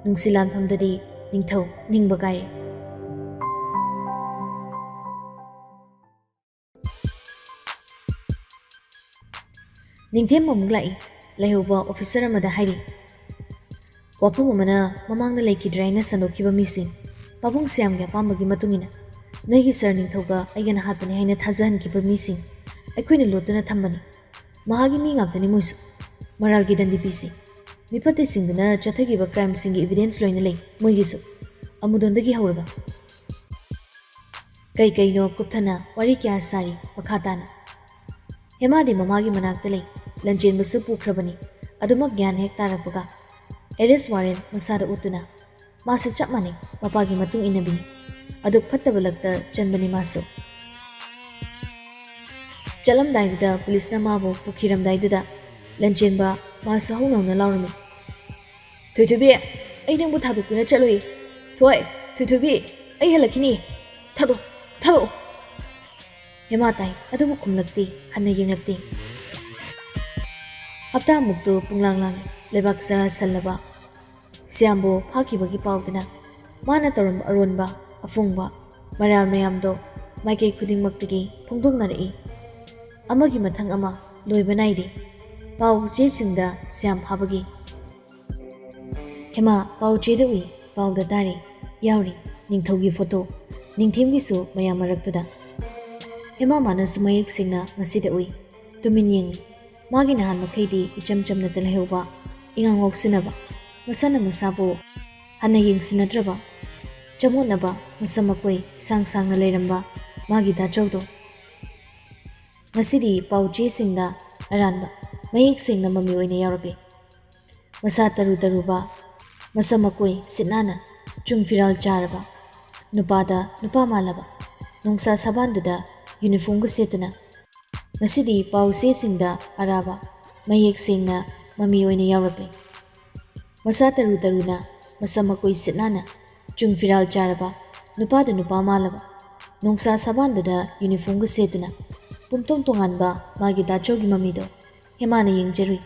ꯅꯨꯡꯁꯤ ꯂꯥꯟꯐꯝꯗꯗꯤ ꯅꯤꯡꯊꯧ ꯅꯤꯡꯕ ꯀꯥꯏꯔꯦ꯫ ꯅꯤꯡꯊꯦꯝ ꯑꯃꯨꯛ ꯂꯥꯛꯏ꯫ ꯂꯩꯍꯧꯕ ꯑꯣꯐꯤꯁꯔ ꯑꯃꯗ ꯍꯥꯏꯔꯤ, "ꯋꯥꯐꯝ ꯑꯃꯅ ꯃꯃꯥꯡꯗ ꯂꯩꯈꯤꯗ꯭ꯔꯦ ꯍꯥꯏꯅ ꯁꯟꯗꯣꯛꯈꯤꯕ ꯃꯤꯁꯤꯡ, ꯄꯥꯕꯨꯡ ꯁ꯭ꯌꯥꯝꯒꯤ ꯑꯄꯥꯝꯕꯒꯤ ꯃꯇꯨꯡ ꯏꯟꯅ ꯅꯣꯏꯒꯤ ꯁꯥꯔ ꯅꯤꯡꯊꯧꯒ ꯑꯩꯒꯅ ꯍꯥꯠꯄꯅꯤ ꯍꯥꯏꯅ ꯊꯥꯖꯍꯟꯈꯤꯕ ꯃꯤꯁꯤꯡ ꯑꯩꯈꯣꯏꯅ ꯂꯣꯠꯇꯨꯅ ꯊꯝꯕꯅꯤ꯫ ꯃꯍꯥꯛꯀꯤ ꯃꯤ ꯉꯥꯛꯇꯅꯤ ꯃꯣꯏꯁꯨ꯫ ꯃꯔꯥꯜꯒꯤ ꯗꯟꯗꯤ ꯄꯤꯁꯤ꯫ ꯃꯤꯐꯠꯇꯁꯤꯡꯗꯨꯅ ꯆꯠꯊꯈꯤꯕ ꯀ꯭ꯔꯥꯏꯝꯁꯤꯡꯒꯤ ꯏꯚꯤꯗꯦꯟꯁ ꯂꯣꯏꯅ ꯂꯩ ꯃꯣꯏꯒꯤꯁꯨ꯫ ꯑꯃꯨꯗꯣꯟꯗꯒꯤ ꯍꯧꯔꯒ ꯀꯩ ꯀꯩꯅꯣ ꯀꯨꯞꯊꯅ ꯋꯥꯔꯤ ꯀꯌꯥ ꯁꯥꯔꯤ ꯃꯈꯥ ꯇꯥꯅ꯫ ꯍꯦꯃꯥꯗꯤ ꯃꯃꯥꯒꯤ ꯃꯅꯥꯛꯇ ꯂꯩ꯫ ꯂꯟꯆꯦꯟꯕꯁꯨ ꯄꯨꯈ꯭ꯔꯕꯅꯤ꯫ ꯑꯗꯨꯃꯛ ꯒ꯭ꯌꯥꯟ ꯍꯦꯛ ꯇꯥꯔꯛꯄꯒ ꯑꯦꯔꯦꯁ ꯋꯥꯔꯦꯟ ꯃꯁꯥꯗ ꯎꯠꯇꯨꯅ ꯃꯥꯁꯨ ꯆꯞ ꯃꯥꯟꯅꯩ ꯃꯄꯥꯒꯤ ꯃꯇꯨꯡ ꯏꯟꯅꯕꯤꯅꯤ꯫ ꯑꯗꯨꯛ ꯐꯠꯇꯕ ꯂꯛꯇ ꯆꯟꯕꯅꯤ ꯃꯥꯁꯨ꯫ ꯆꯠꯂꯝꯗꯥꯏꯗꯨꯗ ꯄꯨꯂꯤꯁꯅ ꯃꯥꯕꯨ ꯄꯨꯈꯤꯔꯝꯗꯥꯏꯗꯨꯗ ꯂꯟꯆꯦꯟꯕ ꯃꯥꯁꯨ ꯍꯧꯅꯧꯅ ꯂꯥꯎꯔꯝꯃꯤ꯫ "ꯊꯣꯏꯊꯣꯏꯕꯤ, ꯑꯩ ꯅꯪꯕꯨ ꯊꯥꯗꯣꯛꯇꯨꯅ ꯆꯠꯂꯣꯏ꯫ ꯊꯣꯏ, ꯊꯣꯏꯊꯣꯏꯕꯤ, ꯑꯩ ꯍꯜꯂꯛꯈꯤꯅꯤ꯫ ꯊꯥꯗꯣꯛ, ꯊꯥꯗꯣꯛꯑꯣ!" ꯍꯦꯃꯥ ꯇꯥꯏ, ꯑꯗꯨꯕꯨ ꯈꯨꯝꯂꯛꯇꯦ, ꯍꯟꯅ ꯌꯦꯡꯂꯛꯇꯦ꯫ ꯍꯞꯇꯥꯃꯨꯛꯇꯨ ꯄꯨꯡꯂꯥꯡ ꯂꯥꯡ ꯂꯩꯕꯥꯛ ꯆꯔꯥ ꯁꯜꯂꯕ ꯁ꯭ꯌꯥꯝꯕꯨ ꯐꯥꯈꯤꯕꯒꯤ ꯄꯥꯎꯗꯨꯅ ꯃꯥꯅ ꯇꯧꯔꯝꯕ ꯑꯔꯣꯟꯕ, ꯑꯐꯨꯡꯕ, ꯃꯔꯥꯜ ꯃꯌꯥꯝꯗꯣ ꯃꯥꯏꯀꯩ ꯈꯨꯗꯤꯡꯃꯛꯇꯒꯤ ꯐꯣꯡꯗꯣꯛꯅꯔꯛꯏ꯫ ꯑꯃꯒꯤ ꯃꯊꯪ ꯑꯃ ꯂꯣꯏꯕ ꯅꯥꯏꯗꯦ꯫ ꯄꯥꯎ ꯆꯦꯁꯤꯡꯗ ꯁ꯭ꯌꯥꯝ ꯐꯥꯕꯒꯤ꯫ ꯍꯦꯃꯥ ꯄꯥꯎ ꯆꯦꯗ ꯎꯏ, ꯄꯥꯎꯗ ꯇꯥꯔꯤ, ꯌꯥꯎꯔꯤ ꯅꯤꯡꯊꯧꯒꯤ ꯐꯣꯇꯣ, ꯅꯤꯡꯊꯦꯝꯒꯤꯁꯨ ꯃꯌꯥꯝ ꯃꯔꯛꯇꯨꯗ꯫ ꯍꯦꯃꯥ ꯃꯥꯅꯁꯨ ꯃꯌꯦꯛ ꯁꯦꯡꯅ ꯉꯁꯤꯗ ꯎꯏ꯫ ꯇꯨꯃꯤꯟ ꯌꯦꯡꯂꯤ꯫ ꯃꯥꯒꯤ ꯅꯍꯥꯟ ꯃꯈꯩꯗꯤ ꯏꯆꯝ ꯆꯝꯅꯇ ꯂꯩꯍꯧꯕ, ꯏꯉꯥꯎ ꯉꯥꯎꯁꯤꯟꯅꯕ, ꯃꯁꯥꯅ ꯃꯁꯥꯕꯨ ꯍꯟꯅ ꯌꯦꯡꯁꯤꯟꯅꯗ꯭ꯔꯕ, ꯆꯃꯣꯠꯅꯕ, ꯃꯁꯝ ꯃꯀꯣꯏ ꯏꯁꯥꯡ ꯁꯥꯡꯅ ꯂꯩꯔꯝꯕ ꯃꯥꯒꯤ ꯗꯥꯆꯧꯗꯣ ꯉꯁꯤꯗꯤ ꯄꯥꯎ ꯆꯦꯁꯤꯡꯗ ꯑꯔꯥꯟꯕ, ꯃꯌꯦꯛ ꯁꯦꯡꯅ ꯃꯃꯤ ꯑꯣꯏꯅ ꯌꯥꯎꯔꯛꯂꯤ꯫ ꯃꯁꯥ ꯇꯔꯨ ꯇꯔꯨꯕ, ꯃꯁꯝ ꯃꯀꯣꯏ ꯁꯤꯠ ꯅꯥꯟꯅ, ꯆꯨꯡ ꯐꯤꯔꯥꯜ ꯆꯥꯔꯕ, ꯅꯨꯄꯥꯗ ꯅꯨꯄꯥ ꯃꯥꯜꯂꯕ, ꯅꯨꯡꯁꯥ ꯁꯥꯕꯥꯟꯗꯨꯗ ꯌꯨꯅꯤꯐꯣꯔꯝꯒ ꯁꯦꯠꯇꯨꯅ ꯉꯁꯤꯗꯤ ꯄꯥꯎ ꯆꯦꯁꯤꯡꯗ ꯑꯔꯥꯕ, ꯃꯌꯦꯛ ꯁꯦꯡꯅ ꯃꯃꯤ ꯑꯣꯏꯅ ꯌꯥꯎꯔꯛꯂꯤ꯫ ꯃꯁꯥ ꯇꯔꯨ ꯇꯔꯨꯅ, ꯃꯁꯝ ꯃꯀꯣꯏ ꯁꯤꯠ ꯅꯥꯟꯅ, ꯆꯨꯡ ꯐꯤꯔꯥꯜ ꯆꯥꯔꯕ, ꯅꯨꯄꯥꯗꯨ ꯅꯨꯄꯥ ꯃꯥꯜꯂꯕ, ꯅꯨꯡꯁꯥ ꯁꯥꯕꯥꯟꯗꯨꯗ ꯌꯨꯅꯤꯐꯣꯔꯝꯒ ꯁꯦꯠꯇꯨꯅ ꯄꯨꯝꯇꯣꯡ ꯇꯣꯉꯥꯟꯕ ꯃꯥꯒꯤ ꯗꯥꯆꯧꯒꯤ ꯃꯃꯤꯗꯣ ꯍꯦꯃꯥꯅ ꯌꯦꯡꯖꯔꯨꯏ꯫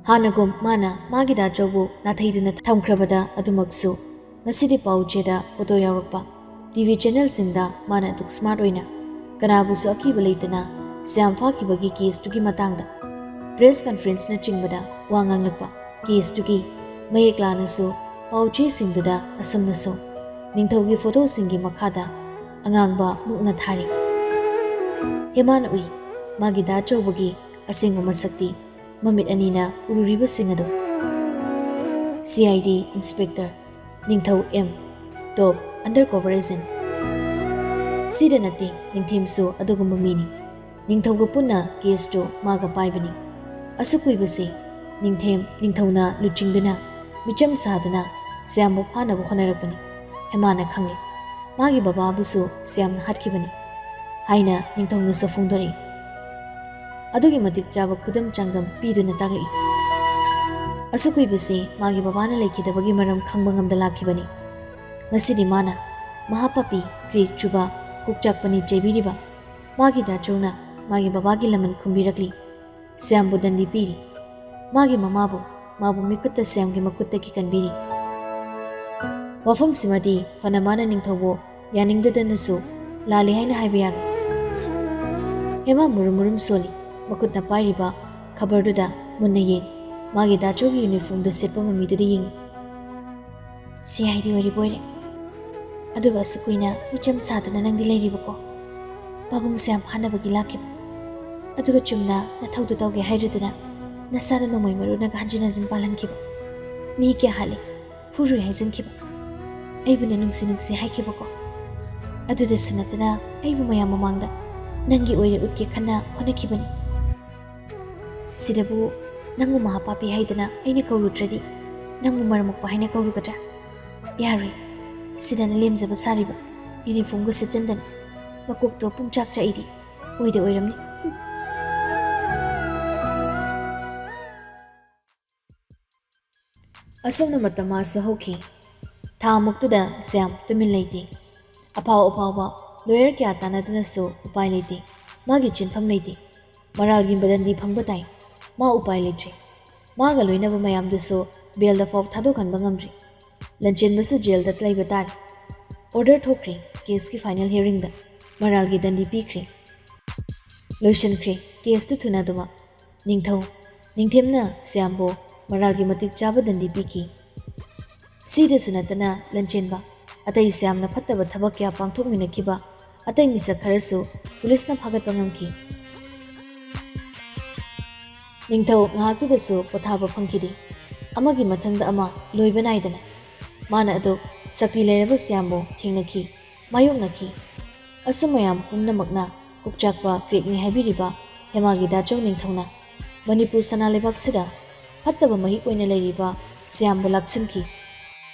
ꯍꯥꯟꯅꯒꯨꯝ ꯃꯥꯅ ꯃꯥꯒꯤ ꯗꯥꯆꯧꯕꯨ ꯅꯥꯊꯩꯗꯨꯅ ꯊꯝꯈ꯭ꯔꯕꯗ ꯑꯗꯨꯃꯛꯁꯨ ꯉꯁꯤꯗꯤ ꯄꯥꯎ ꯆꯦꯗ ꯐꯣꯇꯣ ꯌꯥꯎꯔꯛꯄ꯫ ꯇꯤ ꯚꯤ ꯆꯦꯅꯦꯜꯁꯤꯡꯗ ꯃꯥꯅ ꯑꯗꯨꯛ ꯁ꯭ꯃꯥꯔꯠ ꯑꯣꯏꯅ ꯀꯅꯥꯕꯨꯁꯨ ꯑꯀꯤꯕ ꯂꯩꯇꯅ ꯁ꯭ꯌꯥꯝ ꯐꯥꯈꯤꯕꯒꯤ ꯀꯦꯁꯇꯨꯒꯤ ꯃꯇꯥꯡꯗ ꯄ꯭ꯔꯦꯁ ꯀꯟꯐꯔꯦꯟꯁꯅꯆꯤꯡꯕꯗ ꯋꯥ ꯉꯥꯡꯂꯛꯄ꯫ ꯀꯦꯁꯇꯨꯒꯤ ꯃꯌꯦꯛ ꯂꯥꯅꯁꯨ ꯄꯥꯎ ꯆꯦꯁꯤꯡꯗꯨꯗ ꯑꯁꯨꯝꯅꯁꯨ ꯅꯤꯡꯊꯧꯒꯤ ꯐꯣꯇꯣꯁꯤꯡꯒꯤ ꯃꯈꯥꯗ ꯑꯉꯥꯡꯕ ꯃꯨꯛꯅ ꯊꯥꯔꯤ꯫ ꯍꯦꯃꯥꯅ ꯎꯏ, ꯃꯥꯒꯤ ꯗꯥꯆꯧꯕꯒꯤ ꯑꯁꯦꯡꯕ ꯃꯁꯛꯇꯤ ꯃꯃꯤꯠ ꯑꯅꯤꯅ ꯎꯔꯨꯔꯤꯕꯁꯤꯡ ꯑꯗꯨ꯫ C I D Inspector ꯅꯤꯡꯊꯧ M, Top Undercover Agent꯫ ꯁꯤꯗ ꯅꯠꯇꯦ, ꯅꯤꯡꯊꯦꯝꯁꯨ ꯑꯗꯨꯒꯨꯝꯕ ꯃꯤꯅꯤ꯫ ꯅꯤꯡꯊꯧꯒ ꯄꯨꯟꯅ case ꯇꯨ ꯃꯥꯒ ꯄꯥꯏꯕꯅꯤ꯫ ꯑꯁꯨꯛ ꯀꯨꯏꯕꯁꯤ ꯅꯤꯡꯊꯦꯝ, ꯅꯤꯡꯊꯧꯅ ꯂꯨꯆꯤꯡꯗꯨꯅ, ꯃꯤꯆꯝ ꯁꯥꯗꯨꯅ ꯁ꯭ꯌꯥꯝꯕꯨ ꯐꯥꯅꯕ ꯍꯣꯠꯅꯔꯛꯄꯅꯤ꯫ ꯍꯦꯃꯥꯅ ꯈꯪꯂꯦ꯫ ꯃꯥꯒꯤ ꯕꯕꯥꯕꯨꯁꯨ ꯁ꯭ꯌꯥꯝꯅ ꯍꯥꯠꯈꯤꯕꯅꯤ ꯍꯥꯏꯅ ꯅꯤꯡꯊꯧꯅꯁꯨ ꯐꯣꯡꯗꯣꯔꯛꯏ꯫ ꯑꯗꯨꯒꯤ ꯃꯇꯤꯛ ꯆꯥꯕ ꯈꯨꯗꯝ ꯆꯥꯡꯗꯝ ꯄꯤꯗꯨꯅ ꯇꯥꯛꯂꯛꯏ꯫ ꯑꯁꯨꯛ ꯀꯨꯏꯕꯁꯤ ꯃꯥꯒꯤ ꯕꯕꯥꯅ ꯂꯩꯈꯤꯗꯕꯒꯤ ꯃꯔꯝ ꯈꯪꯕ ꯉꯝꯗ ꯂꯥꯛꯈꯤꯕꯅꯤ꯫ ꯉꯁꯤꯗꯤ ꯃꯥꯅ ꯃꯍꯥꯄꯥꯄꯤ, ꯀ꯭ꯔꯦꯛ ꯆꯨꯕ, ꯀꯣꯛꯆꯥꯛꯄ ꯅꯤ ꯆꯩꯕꯤꯔꯤꯕ ꯃꯥꯒꯤ ꯗꯥꯆꯧꯅ ꯃꯥꯒꯤ ꯕꯕꯥꯒꯤ ꯂꯃꯟ ꯈꯨꯝꯕꯤꯔꯛꯂꯤ꯫ ꯁ꯭ꯌꯥꯝꯕꯨ ꯗꯟꯗꯤ ꯄꯤꯔꯤ꯫ ꯃꯥꯒꯤ ꯃꯃꯥꯕꯨ, ꯃꯥꯕꯨ ꯃꯤꯐꯠꯇ ꯁ꯭ꯌꯥꯝꯒꯤ ꯃꯈꯨꯠꯇꯒꯤ ꯀꯟꯕꯤꯔꯤ꯫ ꯋꯥꯐꯝꯁꯤꯃꯗꯤ ꯐꯅ ꯃꯥꯅ ꯅꯤꯡꯊꯧꯕꯨ ꯌꯥꯅꯤꯡꯗꯗꯅꯁꯨ ꯂꯥꯜꯂꯤ ꯍꯥꯏꯅ ꯍꯥꯏꯕ ꯌꯥꯔꯣꯏ꯫ ꯍꯦꯃꯥ ꯃꯨꯔꯨꯝ ꯃꯨꯔꯨꯝ ꯁꯣꯜꯂꯤ꯫ ꯃꯈꯨꯠꯅ ꯄꯥꯏꯔꯤꯕ ꯈꯕꯔꯗꯨꯗ ꯃꯨꯟꯅ ꯌꯦꯡ꯫ ꯃꯥꯒꯤ ꯗꯥꯆꯧꯒꯤ uniformꯗꯨ ꯁꯦꯠꯄ ꯃꯃꯤꯗꯨꯗ ꯌꯦꯡꯉꯤ꯫ C I D ꯑꯣꯏꯔꯤꯕ ꯑꯣꯏꯔꯦ꯫ ꯑꯗꯨꯒ ꯑꯁꯨꯛ ꯀꯨꯏꯅ ꯃꯤꯆꯝ ꯁꯥꯗꯨꯅ ꯅꯪꯗꯤ ꯂꯩꯔꯤꯕꯀꯣ? ꯄꯥꯕꯨꯡ ꯁ꯭ꯌꯥꯝ ꯐꯥꯅꯕꯒꯤ ꯂꯥꯛꯈꯤꯕ꯫ ꯑꯗꯨꯒ ꯆꯨꯝꯅ ꯅꯊꯧꯗꯨ ꯇꯧꯒꯦ ꯍꯥꯏꯔꯨꯗꯨꯅ ꯅꯁꯥꯗ ꯅꯣꯡꯃꯩ ꯃꯔꯨꯅꯒ ꯍꯟꯖꯤꯟ ꯍꯟꯖꯤꯟ ꯄꯥꯜꯍꯟꯈꯤꯕ꯫ ꯃꯤ ꯀꯌꯥ ꯍꯥꯠꯂꯤ, ꯐꯨꯔꯨꯏ ꯍꯥꯏꯖꯤꯟꯈꯤꯕ꯫ ꯑꯩꯕꯨꯅ ꯅꯨꯡꯁꯤ ꯅꯨꯡꯁꯤ ꯍꯥꯏꯈꯤꯕꯀꯣ꯫ ꯑꯗꯨꯗꯁꯨ ꯅꯠꯇꯅ ꯑꯩꯕꯨ ꯃꯌꯥꯝ ꯃꯃꯥꯡꯗ ꯅꯪꯒꯤ ꯑꯣꯏꯔꯦ ꯎꯠꯀꯦ ꯈꯟꯅ ꯍꯣꯠꯅꯈꯤꯕꯅꯤ꯫ ꯁꯤꯗꯕꯨ ꯅꯪꯕꯨ ꯃꯍꯥꯄꯥꯄꯤ ꯍꯥꯏꯗꯅ ꯑꯩꯅ ꯀꯧꯔꯨꯗ꯭ꯔꯗꯤ ꯅꯪꯕꯨ ꯃꯔꯝ ꯃꯣꯛꯄ ꯍꯥꯏꯅ ꯀꯧꯔꯨꯒꯗ꯭ꯔꯥ? ꯌꯥꯔꯣꯏ꯫ ꯁꯤꯗꯅ ꯂꯦꯝꯖꯕ ꯁꯥꯔꯤꯕ, uniformꯒ ꯁꯦꯠꯆꯟꯗꯅ, ꯃꯀꯣꯛꯇꯣ ꯄꯨꯡꯆꯥꯛ ꯆꯥꯛꯏꯗꯤ ꯑꯣꯏꯗ ꯑꯣꯏꯔꯝꯅꯤ꯫ ꯍꯨꯝ꯫ ꯑꯁꯨꯝꯅ ꯃꯇꯝ ꯃꯥꯁꯨ ꯍꯧꯈꯤ꯫ ꯊꯥ ꯃꯨꯛꯇꯨꯗ ꯁ꯭ꯌꯥꯝ ꯇꯨꯃꯤꯟ ꯂꯩꯇꯦ꯫ ꯑꯐꯥꯎ ꯑꯐꯥꯎꯕ lawyer ꯀꯌꯥ ꯇꯥꯟꯅꯗꯨꯅꯁꯨ ꯎꯄꯥꯏ ꯂꯩꯇꯦ꯫ ꯃꯥꯒꯤ ꯆꯦꯟꯐꯝ ꯂꯩꯇꯦ꯫ ꯃꯔꯥꯜꯒꯤ ꯕꯗꯟꯗꯤ ꯐꯪꯕ ꯇꯥꯏ꯫ ꯃꯥ ꯎꯄꯥꯏ ꯂꯩꯇ꯭ꯔꯦ꯫ ꯃꯥꯒ ꯂꯣꯏꯅꯕ ꯃꯌꯥꯝꯗꯨꯁꯨ bailꯗ ꯐꯥꯎ ꯊꯥꯗꯣꯛꯍꯟꯕ ꯉꯝꯗ꯭ꯔꯤ꯫ ꯂꯟꯆꯦꯟꯕꯁꯨ jailꯗ ꯂꯩꯕ ꯇꯥꯔꯦ꯫ Order ꯊꯣꯛꯈ꯭ꯔꯦ caseꯀꯤ final hearingꯗ꯫ ꯃꯔꯥꯜꯒꯤ ꯗꯟꯗꯤ ꯄꯤꯈ꯭ꯔꯦ꯫ ꯂꯣꯏꯁꯤꯟꯈ꯭ꯔꯦ caseꯇꯨ ꯊꯨꯅ ꯑꯗꯨꯃꯛ꯫ ꯅꯤꯡꯊꯧ, ꯅꯤꯡꯊꯦꯝꯅ ꯁ꯭ꯌꯥꯝꯕꯨ ꯃꯔꯥꯜꯒꯤ ꯃꯇꯤꯛ ꯆꯥꯕ ꯗꯟꯗꯤ ꯄꯤꯈꯤ꯫ ꯁꯤꯗꯁꯨ ꯅꯠꯇꯅ ꯂꯟꯆꯦꯟꯕ, ꯑꯇꯩ ꯁ꯭ꯌꯥꯝꯅ ꯐꯠꯇꯕ ꯊꯕꯛ ꯀꯌꯥ ꯄꯥꯡꯊꯣꯛꯃꯤꯟꯅꯈꯤꯕ ꯑꯇꯩ ꯃꯤꯁꯛ ꯈꯔꯁꯨ ꯄꯨꯂꯤꯁꯅ ꯐꯥꯒꯠꯄ ꯉꯝꯈꯤ꯫ ꯅꯤꯡꯊꯧ ꯉꯥꯏꯍꯥꯛꯇꯨꯗꯁꯨ ꯄꯣꯊꯥꯕ ꯐꯪꯈꯤꯗꯦ꯫ ꯑꯃꯒꯤ ꯃꯊꯪꯗ ꯑꯃ ꯂꯣꯏꯕ ꯅꯥꯏꯗꯅ ꯃꯥꯅ ꯑꯗꯨ ꯁꯛꯇꯤ ꯂꯩꯔꯕ ꯁ꯭ꯌꯥꯝꯕꯨ ꯊꯦꯡꯅꯈꯤ, ꯃꯥꯌꯣꯛꯅꯈꯤ꯫ ꯑꯁꯨꯝ ꯃꯌꯥꯝ ꯄꯨꯝꯅꯃꯛꯅ ꯀꯣꯛꯆꯥꯛꯄ ꯀ꯭ꯔꯦꯛꯅꯤ ꯍꯥꯏꯕꯤꯔꯤꯕ ꯍꯦꯃꯥꯒꯤ ꯗꯥꯆꯧ ꯅꯤꯡꯊꯧꯅ ꯃꯅꯤꯄꯨꯔ ꯁꯅꯥ ꯂꯩꯕꯥꯛꯁꯤꯗ ꯐꯠꯇꯕ ꯃꯍꯤꯛ ꯑꯣꯏꯅ ꯂꯩꯔꯤꯕ ꯁ꯭ꯌꯥꯝꯕꯨ ꯂꯥꯛꯁꯤꯟꯈꯤ꯫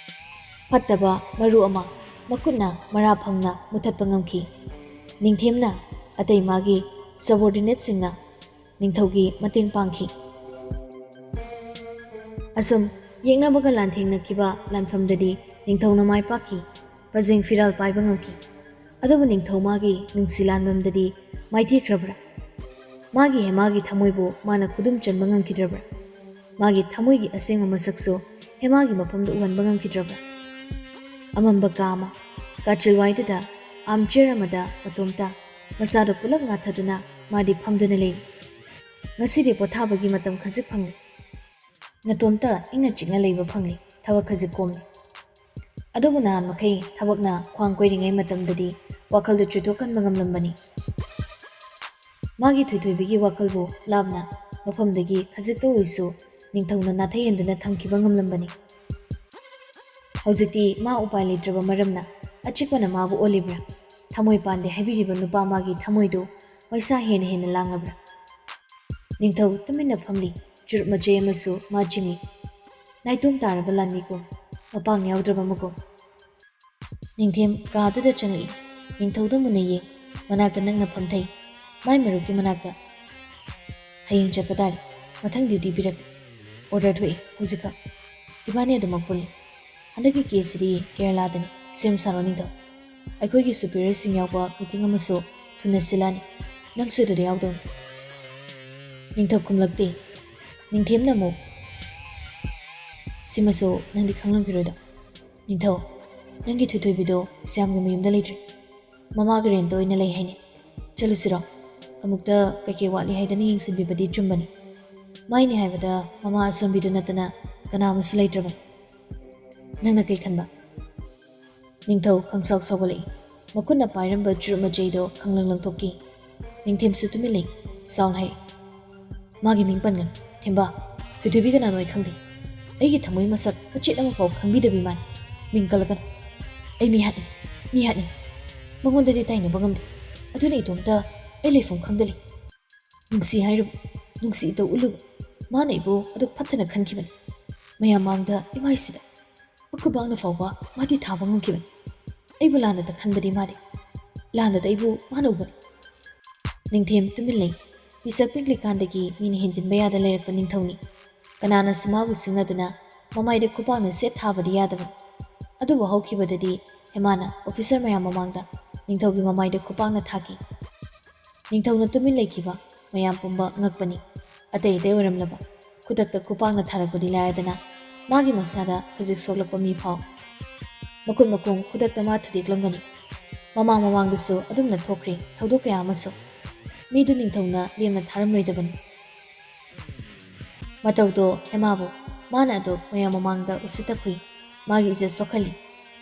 ꯐꯠꯇꯕ ꯃꯔꯨ ꯑꯃ ꯃꯈꯨꯠꯅ ꯃꯔꯥ ꯐꯪꯅ ꯃꯨꯊꯠꯄ ꯉꯝꯈꯤ꯫ ꯅꯤꯡꯊꯦꯝꯅ ꯑꯇꯩ ꯃꯥꯒꯤ ꯁꯕꯣꯔꯗꯤꯅꯦꯠꯁꯤꯡꯅ ꯅꯤꯡꯊꯧꯒꯤ ꯃꯇꯦꯡ ꯄꯥꯡꯈꯤ꯫ ꯑꯁꯨꯝ ꯌꯦꯛꯅꯕꯒ ꯂꯥꯟꯊꯦꯡꯅꯈꯤꯕ ꯂꯥꯟꯐꯝꯗꯗꯤ ꯅꯤꯡꯊꯧꯅ ꯃꯥꯏ ꯄꯥꯛꯈꯤ, ꯄꯖꯦꯡ ꯐꯤꯔꯥꯜ ꯄꯥꯏꯕ ꯉꯝꯈꯤ꯫ ꯑꯗꯨꯕꯨ ꯅꯤꯡꯊꯧ ꯃꯥꯒꯤ ꯅꯨꯡꯁꯤ ꯂꯥꯟꯕꯝꯗꯗꯤ ꯃꯥꯏꯊꯤꯈ꯭ꯔꯕ꯭ꯔꯥ? ꯃꯥꯒꯤ ꯍꯦꯃꯥꯒꯤ ꯊꯃꯣꯏꯕꯨ ꯃꯥꯅ ꯈꯨꯗꯨꯝ ꯆꯟꯕ ꯉꯝꯈꯤꯗ꯭ꯔꯕ꯭ꯔꯥ? ꯃꯥꯒꯤ ꯊꯃꯣꯏꯒꯤ ꯑꯁꯦꯡꯕ ꯃꯁꯛꯁꯨ ꯍꯦꯃꯥꯒꯤ ꯃꯐꯝꯗ ꯎꯍꯟꯕ ꯉꯝꯈꯤꯗ꯭ꯔꯕ꯭ꯔꯥ? ꯑꯃꯝꯕ ꯀꯥ ꯑꯃ, ꯀꯥꯆꯤꯜꯋꯥꯏꯗꯨꯗ ꯑꯥꯔꯝꯆꯤꯌꯔ ꯑꯃꯗ ꯃꯇꯣꯝꯇ ꯃꯁꯥꯗꯣ ꯄꯨꯂꯞ ꯉꯥꯊꯗꯨꯅ ꯃꯥꯗꯤ ꯐꯝꯗꯨꯅ ꯂꯩꯔꯤ꯫ ꯉꯁꯤꯗꯤ ꯄꯣꯊꯥꯕꯒꯤ ꯃꯇꯝ ꯈꯖꯤꯛ ꯐꯪꯂꯦ꯫ ꯅꯇꯣꯝꯇ ꯏꯪꯅ ꯆꯤꯛꯅ ꯂꯩꯕ ꯐꯪꯂꯦ, ꯊꯕꯛ ꯈꯖꯤꯛ ꯀꯣꯝꯂꯦ꯫ ꯑꯗꯨꯕꯨ ꯅꯍꯥꯟ ꯃꯈꯩ ꯊꯕꯛꯅ ꯈ꯭ꯋꯥꯡ ꯀꯣꯏꯔꯤꯉꯩ ꯃꯇꯝꯗꯗꯤ ꯋꯥꯈꯜꯗꯨ ꯆꯨꯊꯣꯛꯍꯟꯕ ꯉꯝꯂꯝꯕꯅꯤ꯫ ꯃꯥꯒꯤ ꯊꯣꯏꯊꯣꯏꯕꯤꯒꯤ ꯋꯥꯈꯜꯕꯨ ꯂꯥꯞꯅ ꯃꯐꯝꯗꯒꯤ ꯈꯖꯤꯛꯇ ꯑꯣꯏꯁꯨ ꯅꯤꯡꯊꯧꯅ ꯅꯥꯊꯩꯍꯟꯗꯨꯅ ꯊꯝꯈꯤꯕ ꯉꯝꯂꯝꯕꯅꯤ꯫ ꯍꯧꯖꯤꯛꯇꯤ ꯃꯥ ꯎꯄꯥꯏ ꯂꯩꯇ꯭ꯔꯕ ꯃꯔꯝꯅ ꯑꯆꯤꯛꯄꯅ ꯃꯥꯕꯨ ꯑꯣꯜꯂꯤꯕ꯭ꯔꯥ? ꯊꯃꯣꯏ ꯄꯥꯟꯗꯦ ꯍꯥꯏꯕꯤꯔꯤꯕ ꯅꯨꯄꯥ ꯃꯥꯒꯤ ꯊꯃꯣꯏꯗꯨ ꯃꯩꯁꯥ ꯍꯦꯟꯅ ꯍꯦꯟꯅ ꯂꯥꯡꯉꯕ꯭ꯔꯥ? ꯅꯤꯡꯊꯧ ꯇꯨꯃꯤꯟꯅ ꯐꯝꯂꯤ꯫ ꯆꯨꯔꯨꯞ ꯃꯆꯩ ꯑꯃꯁꯨ ꯃꯥ ꯆꯤꯡꯂꯤ꯫ ꯅꯥꯏꯇꯣꯝ ꯇꯥꯔꯕ ꯂꯥꯟꯃꯤꯒꯨꯝ, ꯃꯄꯥꯡ ꯌꯥꯎꯗ꯭ꯔꯕ ꯑꯃꯒꯨꯝ꯫ ꯅꯤꯡꯊꯦꯝ ꯀꯥꯗꯨꯗ ꯆꯪꯂꯛꯏ꯫ ꯅꯤꯡꯊꯧꯗ ꯃꯨꯟꯅ ꯌꯦꯡ꯫ ꯃꯅꯥꯛꯇ ꯅꯛꯅ ꯐꯝꯊꯩ꯫ ꯃꯥꯏ ꯃꯔꯨꯞꯀꯤ ꯃꯅꯥꯛꯇ꯫ "ꯍꯌꯦꯡ ꯆꯠꯄ ꯇꯥꯔꯦ꯫ ꯃꯊꯪ ꯗ꯭ꯌꯨꯇꯤ ꯄꯤꯔꯛꯀꯦ꯫ ꯑꯣꯔꯗꯔ ꯊꯣꯛꯏ ꯍꯧꯖꯤꯛꯈꯛ꯫ ꯏꯕꯥꯅꯤ ꯑꯗꯨꯃꯛ ꯄꯨꯜꯂꯤ꯫ ꯍꯟꯗꯛꯀꯤ ꯀꯦꯁꯁꯤꯗꯤ ꯀꯦꯔꯂꯥꯗꯅꯤ꯫ ꯁꯦꯝ ꯁꯥꯔꯣ ꯅꯤꯡꯊꯧ꯫ ꯑꯩꯈꯣꯏꯒꯤ ꯁꯨꯄꯤꯔꯤꯌꯔꯁꯤꯡ ꯌꯥꯎꯕ ꯃꯤꯇꯤꯡ ꯑꯃꯁꯨ ꯊꯨꯅ ꯁꯤꯜꯂꯅꯤ꯫ ꯅꯪꯁꯨ ꯑꯗꯨꯗ ꯌꯥꯎꯗꯧꯅꯤ꯫" ꯅꯤꯡꯊꯧ ꯈꯨꯝꯂꯛꯇꯦ꯫ ꯅꯤꯡꯊꯦꯝꯅ ꯑꯃꯨꯛ, "ꯁꯤꯃꯁꯨ ꯅꯪꯗꯤ ꯈꯪꯂꯝꯈꯤꯔꯣꯏꯗꯣ꯫ ꯅꯤꯡꯊꯧ, ꯅꯪꯒꯤ ꯊꯣꯏꯊꯣꯏꯕꯤꯗꯣ ꯁ꯭ꯌꯥꯝꯒꯤ ꯃꯌꯨꯝꯗ ꯂꯩꯇ꯭ꯔꯦ꯫ ꯃꯃꯥꯒꯤ ꯔꯦꯟꯇ ꯑꯣꯏꯅ ꯂꯩ ꯍꯥꯏꯅꯦ꯫ ꯆꯠꯂꯨꯁꯤꯔꯣ? ꯑꯃꯨꯛꯇ ꯀꯩꯀꯩ ꯋꯥꯠꯂꯤ ꯍꯥꯏꯗꯅ ꯌꯦꯡꯁꯤꯟꯕꯤꯕꯗꯤ ꯆꯨꯝꯕꯅꯤ꯫ ꯃꯥꯏꯅꯦ ꯍꯥꯏꯕꯗ ꯃꯃꯥ ꯑꯁꯣꯝꯕꯤꯗꯨ ꯅꯠꯇꯅ ꯀꯅꯥ ꯑꯃꯁꯨ ꯂꯩꯇ꯭ꯔꯕꯅꯤ꯫ ꯅꯪꯅ ꯀꯩ ꯈꯟꯕ?" ꯅꯤꯡꯊꯧ ꯈꯪꯁꯥꯎ ꯁꯥꯎꯒꯠꯂꯛꯏ꯫ ꯃꯈꯨꯠꯅ ꯄꯥꯏꯔꯝꯕ ꯆꯨꯔꯨꯞ ꯃꯆꯩꯗꯣ ꯈꯪꯂꯪ ꯂꯪꯊꯣꯛꯈꯤ꯫ ꯅꯤꯡꯊꯦꯝꯁꯨ ꯇꯨꯃꯤꯟ ꯂꯩ꯫ ꯁꯥꯎꯅ ꯍꯥꯏ, ꯃꯥꯒꯤ ꯃꯤꯡ ꯄꯟꯒꯅꯨ꯫ ꯍꯦꯝꯕꯥ, ꯊꯣꯏꯊꯣꯏꯕꯤ ꯀꯅꯥꯅꯣ ꯑꯩ ꯈꯪꯗꯦ꯫ ꯑꯩꯒꯤ ꯊꯃꯣꯏ ꯃꯁꯛ ꯃꯆꯦꯠ ꯑꯃꯐꯥꯎ ꯈꯪꯕꯤꯗꯕꯤ ꯃꯥꯅꯤ꯫ ꯃꯤꯡ ꯀꯜꯂꯛꯀꯅꯨ꯫ ꯑꯩ ꯃꯤꯍꯥꯠꯅꯤ, ꯃꯤꯍꯥꯠꯅꯤ꯫ ꯃꯉꯣꯟꯗꯗꯤ ꯇꯥꯏꯅꯕ ꯉꯝꯗꯦ꯫ ꯑꯗꯨꯅ ꯏꯇꯣꯝꯇ ꯑꯩ ꯂꯩꯐꯝ ꯈꯪꯗ ꯂꯩ꯫ ꯅꯨꯡꯁꯤ ꯍꯥꯏꯔꯨꯕ, ꯅꯨꯡꯁꯤ ꯏꯇꯧ ꯎꯠꯂꯨꯕ, ꯃꯥꯅ ꯑꯩꯕꯨ ꯑꯗꯨꯛ ꯐꯠꯇꯅ ꯈꯟꯈꯤꯕꯅꯤ꯫ ꯃꯌꯥꯝ ꯃꯥꯡꯗ ꯏꯃꯥꯏꯁꯤꯗ ꯃꯈꯨꯕꯥꯛꯅ ꯐꯥꯎꯕ ꯃꯥꯗꯤ ꯊꯥꯕ ꯉꯝꯈꯤꯕꯅꯤ꯫ ꯑꯩꯕꯨ ꯂꯥꯟꯅꯗ ꯈꯟꯕꯗꯤ ꯃꯥꯗꯤ꯫ ꯂꯥꯟꯅꯗ ꯑꯩꯕꯨ ꯃꯥꯅ ꯎꯕꯅꯤ꯫ ꯅꯤꯡꯊꯦꯝ ꯇꯨꯃꯤꯟ ꯂꯩ꯫ ꯄꯤꯁꯛ ꯄꯤꯛꯂꯤꯀꯥꯟꯗꯒꯤ ꯃꯤꯅ ꯍꯦꯟꯖꯤꯟꯕ ꯌꯥꯗ ꯂꯩꯔꯛꯄ ꯅꯤꯡꯊꯧꯅꯤ꯫ ꯀꯅꯥꯅꯁꯨ ꯃꯥꯕꯨ ꯁꯤꯡꯅꯗꯨꯅ ꯃꯃꯥꯏꯗ ꯈꯨꯄꯥꯛꯅ ꯁꯦꯠ ꯊꯥꯕꯗꯤ ꯌꯥꯗꯕꯅꯤ꯫ ꯑꯗꯨꯕꯨ ꯍꯧꯈꯤꯕꯗꯗꯤ ꯍꯦꯃꯥꯅ ꯑꯣꯐꯤꯁꯔ ꯃꯌꯥꯝ ꯃꯃꯥꯡꯗ ꯅꯤꯡꯊꯧꯒꯤ ꯃꯃꯥꯏꯗ ꯈꯨꯄꯥꯛꯅ ꯊꯥꯈꯤ꯫ ꯅꯤꯡꯊꯧꯅ ꯇꯨꯃꯤꯟ ꯂꯩꯈꯤꯕ ꯃꯌꯥꯝ ꯄꯨꯝꯕ ꯉꯛꯄꯅꯤ꯫ ꯑꯇꯩ ꯑꯇꯩ ꯑꯣꯏꯔꯝꯂꯕ ꯈꯨꯗꯛꯇ ꯈꯨꯄꯥꯛꯅ ꯊꯥꯔꯛꯄꯗꯤ ꯂꯥꯏꯔꯗꯅ ꯃꯥꯒꯤ ꯃꯁꯥꯗ ꯈꯖꯤꯛ ꯁꯣꯛꯂꯛꯄ ꯃꯤ ꯐꯥꯎ ꯃꯈꯨꯠ ꯃꯈꯣꯡ ꯈꯨꯗꯛꯇ ꯃꯥ ꯊꯨꯗꯦꯛꯂꯝꯒꯅꯤ꯫ ꯃꯃꯥꯡ ꯃꯃꯥꯡꯗꯁꯨ ꯑꯗꯨꯝꯅ ꯊꯣꯛꯈ꯭ꯔꯦ ꯊꯧꯗꯣꯛ ꯀꯌꯥ ꯑꯃꯁꯨ꯫ ꯃꯤꯗꯨ ꯅꯤꯡꯊꯧꯅ ꯂꯦꯝꯅ ꯊꯥꯔꯝꯂꯣꯏꯗꯕꯅꯤ꯫ ꯃꯇꯧꯗꯣ ꯍꯦꯃꯥꯕꯨ ꯃꯥꯅ ꯑꯗꯨ ꯃꯌꯥꯝ ꯃꯃꯥꯡꯗ ꯎꯁꯤꯠꯇ ꯐꯨꯏ꯫ ꯃꯥꯒꯤ ꯏꯖꯠ ꯁꯣꯛꯍꯜꯂꯤ꯫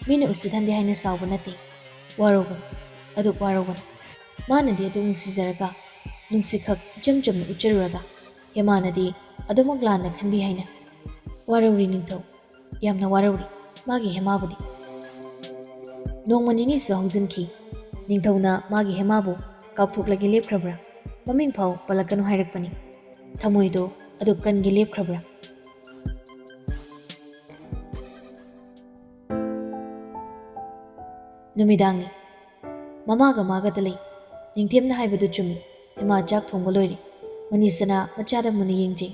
ꯃꯤꯅ ꯎꯁꯤꯠꯍꯟꯗꯦ ꯍꯥꯏꯅ ꯁꯥꯎꯕ ꯅꯠꯇꯦ꯫ ꯋꯥꯔꯧꯒꯅꯨ꯫ ꯑꯗꯨꯛ ꯋꯥꯔꯧꯒꯅꯨ꯫ ꯃꯥꯅꯗꯤ ꯑꯗꯨꯛ ꯅꯨꯡꯁꯤꯖꯔꯒ, ꯅꯨꯡꯁꯤꯈꯛ ꯏꯆꯝ ꯆꯝꯅ ꯎꯠꯆꯔꯨꯔꯒ, ꯍꯦꯃꯥꯅꯗꯤ ꯑꯗꯨꯃꯛ ꯂꯥꯟꯅ ꯈꯟꯕꯤ ꯍꯥꯏꯅ꯫ ꯋꯥꯔꯧꯔꯤ ꯅꯤꯡꯊꯧ꯫ ꯌꯥꯝꯅ ꯋꯥꯔꯧꯔꯤ꯫ ꯃꯥꯒꯤ ꯍꯦꯃꯥꯕꯨꯗꯤ꯫ ꯅꯣꯡꯃ ꯅꯤꯅꯤꯁꯨ ꯍꯧꯖꯤꯟꯈꯤ꯫ ꯅꯤꯡꯊꯧꯅ ꯃꯥꯒꯤ ꯍꯦꯃꯥꯕꯨ ꯀꯥꯎꯊꯣꯛꯂꯒꯦ ꯂꯦꯞꯈ꯭ꯔꯕ꯭ꯔꯥ? ꯃꯃꯤꯡ ꯐꯥꯎ ꯄꯜꯂꯛꯀꯅꯨ ꯍꯥꯏꯔꯛꯄꯅꯤ꯫ ꯊꯃꯣꯏꯗꯣ ꯑꯗꯨꯛ ꯀꯟꯒꯦ ꯂꯦꯞꯈ꯭ꯔꯕ꯭ꯔꯥ? ꯅꯨꯃꯤꯗꯥꯡꯅꯤ꯫ ꯃꯃꯥꯒ ꯃꯥꯒꯗ ꯂꯩ꯫ ꯅꯤꯡꯊꯦꯝꯅ ꯍꯥꯏꯕꯗꯨ ꯆꯨꯝꯃꯤ꯫ ꯏꯃꯥ ꯆꯥꯛ ꯊꯣꯡꯕ ꯂꯣꯏꯔꯦ꯫ ꯃꯅꯤꯁꯅꯥ ꯃꯆꯥꯗ ꯃꯨꯟꯅ ꯌꯦꯡꯖꯩ꯫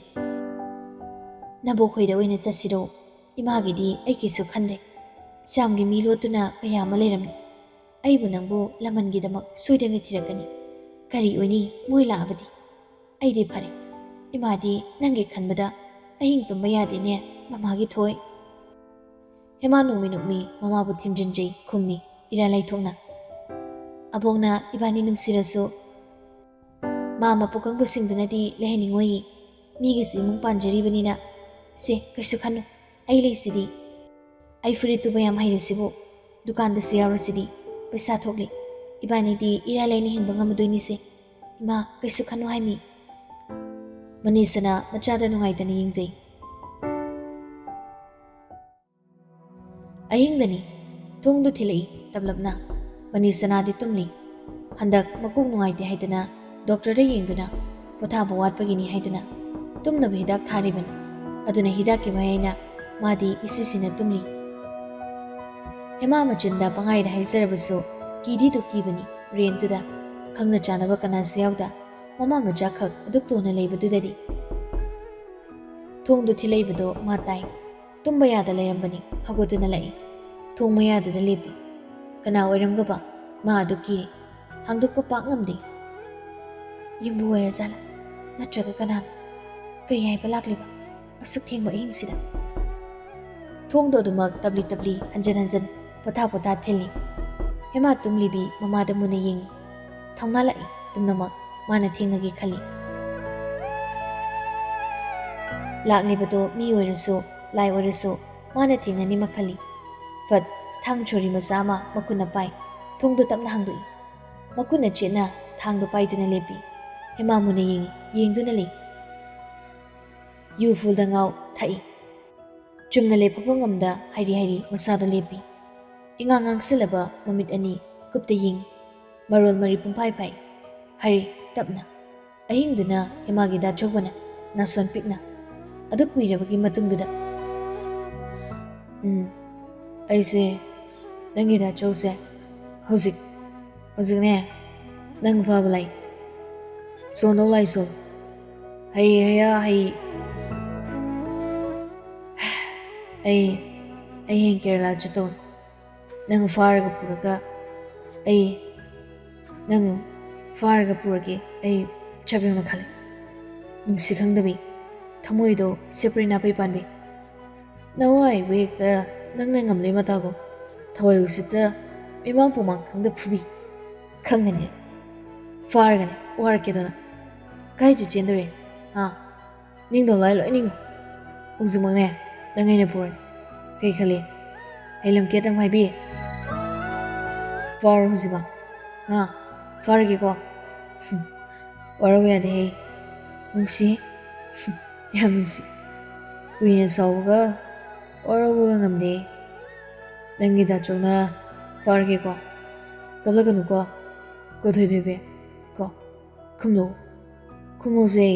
ꯅꯕꯣꯛꯈꯣꯏꯗ ꯑꯣꯏꯅ ꯆꯠꯁꯤꯔꯣ? ꯏꯃꯥꯒꯤꯗꯤ ꯑꯩꯒꯤꯁꯨ ꯈꯟꯗꯦ꯫ ꯁ꯭ꯌꯥꯝꯒꯤ ꯃꯤ ꯂꯣꯠꯇꯨꯅ ꯀꯌꯥ ꯑꯃ ꯂꯩꯔꯝꯃꯤ꯫ ꯑꯩꯕꯨ ꯅꯪꯕꯨ ꯂꯃꯟꯒꯤꯗꯃꯛ ꯁꯣꯏꯗꯅ ꯊꯤꯔꯛꯀꯅꯤ꯫ ꯀꯔꯤ ꯑꯣꯏꯅꯤ ꯃꯣꯏ ꯂꯥꯛꯑꯕꯗꯤ? ꯑꯩꯗꯤ ꯐꯔꯦ꯫ ꯏꯃꯥꯗꯤ ꯅꯪꯒꯤ ꯈꯟꯕꯗ ꯑꯍꯤꯡ ꯇꯨꯝꯕ ꯌꯥꯗꯦꯅꯦ, ꯃꯃꯥꯒꯤ ꯊꯣꯏ꯫ ꯍꯦꯃꯥ ꯅꯣꯛꯃꯤ ꯅꯣꯛꯃꯤ ꯃꯃꯥꯕꯨ ꯊꯤꯟꯖꯤꯟꯖꯩ, ꯈꯨꯝꯃꯤ ꯏꯔꯥꯏ ꯂꯥꯏꯊꯣꯛꯅ꯫ ꯑꯕꯣꯛꯅ ꯏꯕꯥꯅꯤ ꯅꯨꯡꯁꯤꯔꯁꯨ ꯃꯥ ꯃꯄꯨꯀꯪꯕꯁꯤꯡꯗꯨꯅꯗꯤ ꯂꯩꯍꯟꯅꯤꯡꯉꯣꯏꯌꯦ꯫ ꯃꯤꯒꯤꯁꯨ ꯏꯃꯨꯡ ꯄꯥꯟꯖꯔꯤꯕꯅꯤꯅ꯫ ꯁꯦ, ꯀꯩꯁꯨ ꯈꯟꯅꯨ꯫ ꯑꯩ ꯂꯩꯁꯤꯗꯤ꯫ ꯑꯩ ꯐꯨꯔꯤꯠ ꯇꯨꯕ ꯌꯥꯝ ꯍꯩꯔꯤꯁꯤꯕꯨ꯫ ꯗꯨꯀꯥꯟꯗꯁꯨ ꯌꯥꯎꯔꯁꯤꯗꯤ꯫ ꯄꯩꯁꯥ ꯊꯣꯛꯂꯤ꯫ ꯏꯕꯥꯅꯤꯗꯤ ꯏꯔꯥꯏ ꯂꯥꯏꯅ ꯍꯤꯡꯕ ꯉꯝꯃꯗꯣꯏꯅꯤꯁꯦ꯫ ꯏꯃꯥ, ꯀꯩꯁꯨ ꯈꯟꯅꯨ ꯍꯥꯏꯃꯤ꯫ ꯃꯅꯤꯁꯅꯥ ꯃꯆꯥꯗ ꯅꯨꯡꯉꯥꯏꯇꯅ ꯌꯦꯡꯖꯩ꯫ ꯑꯍꯤꯡꯗꯅꯤ꯫ ꯊꯣꯡꯗꯨ ꯊꯤꯜꯂꯛꯏ ꯇꯞꯂꯞꯅ꯫ ꯃꯅꯤꯁꯅꯥꯗꯤ ꯇꯨꯝꯂꯤ꯫ ꯍꯟꯗꯛ ꯃꯀꯣꯛ ꯅꯨꯡꯉꯥꯏꯇꯦ ꯍꯥꯏꯗꯅ ꯗꯣꯛꯇꯔꯗ ꯌꯦꯡꯗꯨꯅ ꯄꯣꯊꯥꯕ ꯋꯥꯠꯄꯒꯤꯅꯤ ꯍꯥꯏꯗꯨꯅ ꯇꯨꯝꯅꯕ ꯍꯤꯗꯥꯛ ꯊꯥꯔꯤꯕꯅꯤ꯫ ꯑꯗꯨꯅ ꯍꯤꯗꯥꯛꯀꯤ ꯃꯌꯥꯏꯅ ꯃꯥꯗꯤ ꯏꯁꯤꯁꯤꯅ ꯇꯨꯝꯂꯤ꯫ ꯍꯦꯃꯥ ꯃꯆꯤꯟꯗ ꯄꯪꯍꯥꯏꯗ ꯍꯥꯏꯖꯔꯕꯁꯨ ꯀꯤꯗꯤꯗꯨ ꯀꯤꯕꯅꯤ꯫ ꯔꯦꯟꯇꯨꯗ ꯈꯪꯅ ꯆꯥꯟꯅꯕ ꯀꯅꯥꯁꯨ ꯌꯥꯎꯗ ꯃꯃꯥ ꯃꯆꯥꯈꯛ ꯑꯗꯨꯛ ꯇꯣꯟꯅ ꯂꯩꯕꯗꯨꯗꯗꯤ꯫ ꯊꯣꯡꯗꯨ ꯊꯤꯜꯂꯛꯏꯕꯗꯣ ꯃꯥ ꯇꯥꯏ꯫ ꯇꯨꯝꯕ ꯌꯥꯗ ꯂꯩꯔꯝꯕꯅꯤ꯫ ꯍꯧꯒꯠꯇꯨꯅ ꯂꯥꯛꯏ꯫ ꯊꯣꯡ ꯃꯌꯥꯗꯨꯗ ꯂꯦꯞꯄꯤ꯫ ꯀꯅꯥ ꯑꯣꯏꯔꯝꯒꯕ? ꯃꯥ ꯑꯗꯨ ꯀꯤꯔꯤ꯫ ꯍꯥꯡꯗꯣꯛꯄ ꯄꯥꯛ ꯉꯝꯗꯦ꯫ ꯌꯨꯝꯕꯨ ꯑꯣꯏꯔꯖꯥꯠꯂꯥ? ꯅꯠꯇ꯭ꯔꯒ ꯀꯅꯥꯅꯣ? ꯀꯩ ꯍꯥꯏꯕ ꯂꯥꯛꯂꯤꯕ? ꯑꯁꯨꯛ ꯊꯦꯡꯕ ꯑꯍꯤꯡꯁꯤꯗ? ꯊꯣꯡꯗꯣ ꯑꯗꯨꯃꯛ ꯇꯞꯂꯤ ꯇꯞꯂꯤ ꯍꯟꯖꯟ ꯍꯟꯖꯟ ꯄꯣꯊꯥ ꯄꯣꯊꯥ ꯊꯤꯜꯂꯤ꯫ ꯍꯦꯃꯥ ꯇꯨꯝꯂꯤꯕꯤ ꯃꯃꯥꯗ ꯃꯨꯟꯅ ꯌꯦꯡꯉꯤ꯫ ꯊꯧꯅꯥ ꯂꯥꯛꯏ꯫ ꯄꯨꯝꯅꯃꯛ ꯃꯥꯅ ꯊꯦꯡꯅꯒꯦ ꯈꯜꯂꯤ꯫ ꯂꯥꯛꯂꯤꯕꯗꯣ ꯃꯤ ꯑꯣꯏꯔꯁꯨ ꯂꯥꯏ ꯑꯣꯏꯔꯁꯨ ꯃꯥꯅ ꯊꯦꯡꯅꯅꯤꯃꯛ ꯈꯜꯂꯤ꯫ ꯐꯠ ꯊꯥꯡ ꯁꯣꯔꯤ ꯃꯆꯥ ꯑꯃ ꯃꯈꯨꯠꯅ ꯄꯥꯏ꯫ ꯊꯣꯡꯗꯣ ꯇꯞꯅ ꯍꯥꯡꯗꯣꯛꯏ꯫ ꯃꯈꯨꯠꯅ ꯆꯦꯠꯅ ꯊꯥꯡꯗꯣ ꯄꯥꯏꯗꯨꯅ ꯂꯦꯞꯄꯤ꯫ ꯍꯦꯃꯥ ꯃꯨꯟꯅ ꯌꯦꯡꯉꯤ꯫ ꯌꯦꯡꯗꯨꯅ ꯂꯩ꯫ ꯌꯨ ꯐꯨꯜꯗ ꯉꯥꯎ ꯊꯛꯏ꯫ ꯆꯨꯝꯅ ꯂꯦꯞꯄ ꯉꯝꯗ ꯍꯥꯏꯔꯤ ꯍꯥꯏꯔꯤ ꯃꯁꯥꯗ ꯂꯦꯞꯄꯤ꯫ ꯏꯉꯥꯡ ꯉꯥꯡꯁꯤꯜꯂꯕ ꯃꯃꯤꯠ ꯑꯅꯤ ꯀꯨꯞꯇ ꯌꯦꯡꯉꯤ꯫ ꯃꯔꯣꯜ ꯃꯔꯤ ꯄꯨꯡꯐꯥꯏ ꯐꯥꯏ꯫ ꯍꯥꯏꯔꯤ ꯇꯞꯅ꯫ ꯑꯍꯤꯡꯗꯨꯅ ꯍꯦꯃꯥꯒꯤ ꯗꯥ ꯆꯧꯕꯅ ꯅꯥꯁꯣꯟ ꯄꯤꯛꯅ꯫ ꯑꯗꯨ ꯀꯨꯏꯔꯕꯒꯤ ꯃꯇꯨꯡꯗꯨꯗ꯫ ꯎꯝ, ꯑꯩꯁꯦ ꯅꯪꯒꯤ ꯗꯥ ꯆꯧꯁꯦ ꯍꯧꯖꯤꯛ ꯍꯧꯖꯤꯛꯅꯦ, ꯅꯪ ꯐꯕ ꯂꯩ꯫ ꯁꯣꯟꯗꯧ ꯂꯥꯏ ꯁꯣꯜ꯫ ꯍꯩ ꯍꯩꯌꯥ ꯍꯩ꯫ ꯑꯩ, ꯑꯩ ꯍꯌꯦꯡ ꯀꯦꯔꯂꯥ ꯆꯠꯇꯧꯅꯤ꯫ ꯅꯪ ꯐꯥꯔꯒ ꯄꯨꯔꯒ ꯑꯩ, ꯅꯪ ꯐꯥꯔꯒ ꯄꯨꯔꯒꯦ꯫ ꯑꯩ ꯆꯞ ꯌꯨꯡꯅ ꯈꯜꯂꯦ꯫ ꯅꯨꯡꯁꯤ ꯈꯪꯗꯕꯤ, ꯊꯃꯣꯏꯗꯣ ꯁꯦꯄꯔꯦꯠ ꯅꯥꯄꯩ ꯄꯥꯟꯕꯤ꯫ ꯅꯋꯥꯏ ꯋꯦꯛꯇ ꯅꯪꯅ ꯉꯝꯂꯦ ꯃꯇꯥꯒꯨꯝ ꯊꯋꯥꯏ ꯎꯁꯤꯠꯇ ꯃꯤꯃꯥꯡ ꯄꯨꯃꯥꯡ ꯈꯪꯗ ꯐꯨꯕꯤ꯫ ꯈꯪꯒꯅꯤ꯫ ꯐꯥꯔꯒꯅꯤ ꯋꯥꯔꯛꯀꯦꯗꯣ ꯅꯪ꯫ ꯀꯥꯏ ꯆꯦꯟꯗꯣꯔꯦ? ꯍꯥ? ꯅꯤꯡꯗꯧ ꯂꯥꯏ ꯂꯣꯏ ꯅꯤꯡꯉꯨ꯫ ꯍꯧꯖꯤꯛꯃꯛꯅꯦ ꯅꯪ ꯑꯩꯅ ꯄꯨꯔꯅꯤ꯫ ꯀꯩ ꯈꯜꯂꯤ? ꯑꯩ ꯂꯝꯀꯦꯠ ꯑꯃ ꯍꯥꯏꯕꯤ꯫ ꯐꯥꯔꯣ ꯍꯧꯖꯤꯛꯃꯛ꯫ ꯍꯥ? ꯐꯥꯔꯒꯦꯀꯣ? ꯍꯨꯝ꯫ ꯋꯥꯔꯧ ꯌꯥꯗꯦꯍꯦ꯫ ꯅꯨꯡꯁꯤ꯫ ꯌꯥꯝ ꯅꯨꯡꯁꯤ꯫ ꯀꯨꯏꯅ ꯁꯥꯎꯕꯒ ꯋꯥꯔꯧꯕꯒ ꯉꯝꯗꯦ꯫ ꯅꯪꯒꯤ ꯗꯥꯛꯇꯔꯅ ꯐꯥꯔꯒꯦꯀꯣ꯫ ꯀꯞꯂꯛꯀꯅꯨꯀꯣ꯫ ꯀꯣ ꯊꯣꯏꯊꯣꯏꯕꯤ꯫ ꯀꯣ꯫ ꯈꯨꯝꯂꯣ꯫ ꯈꯨꯝꯃꯣꯁꯦ꯫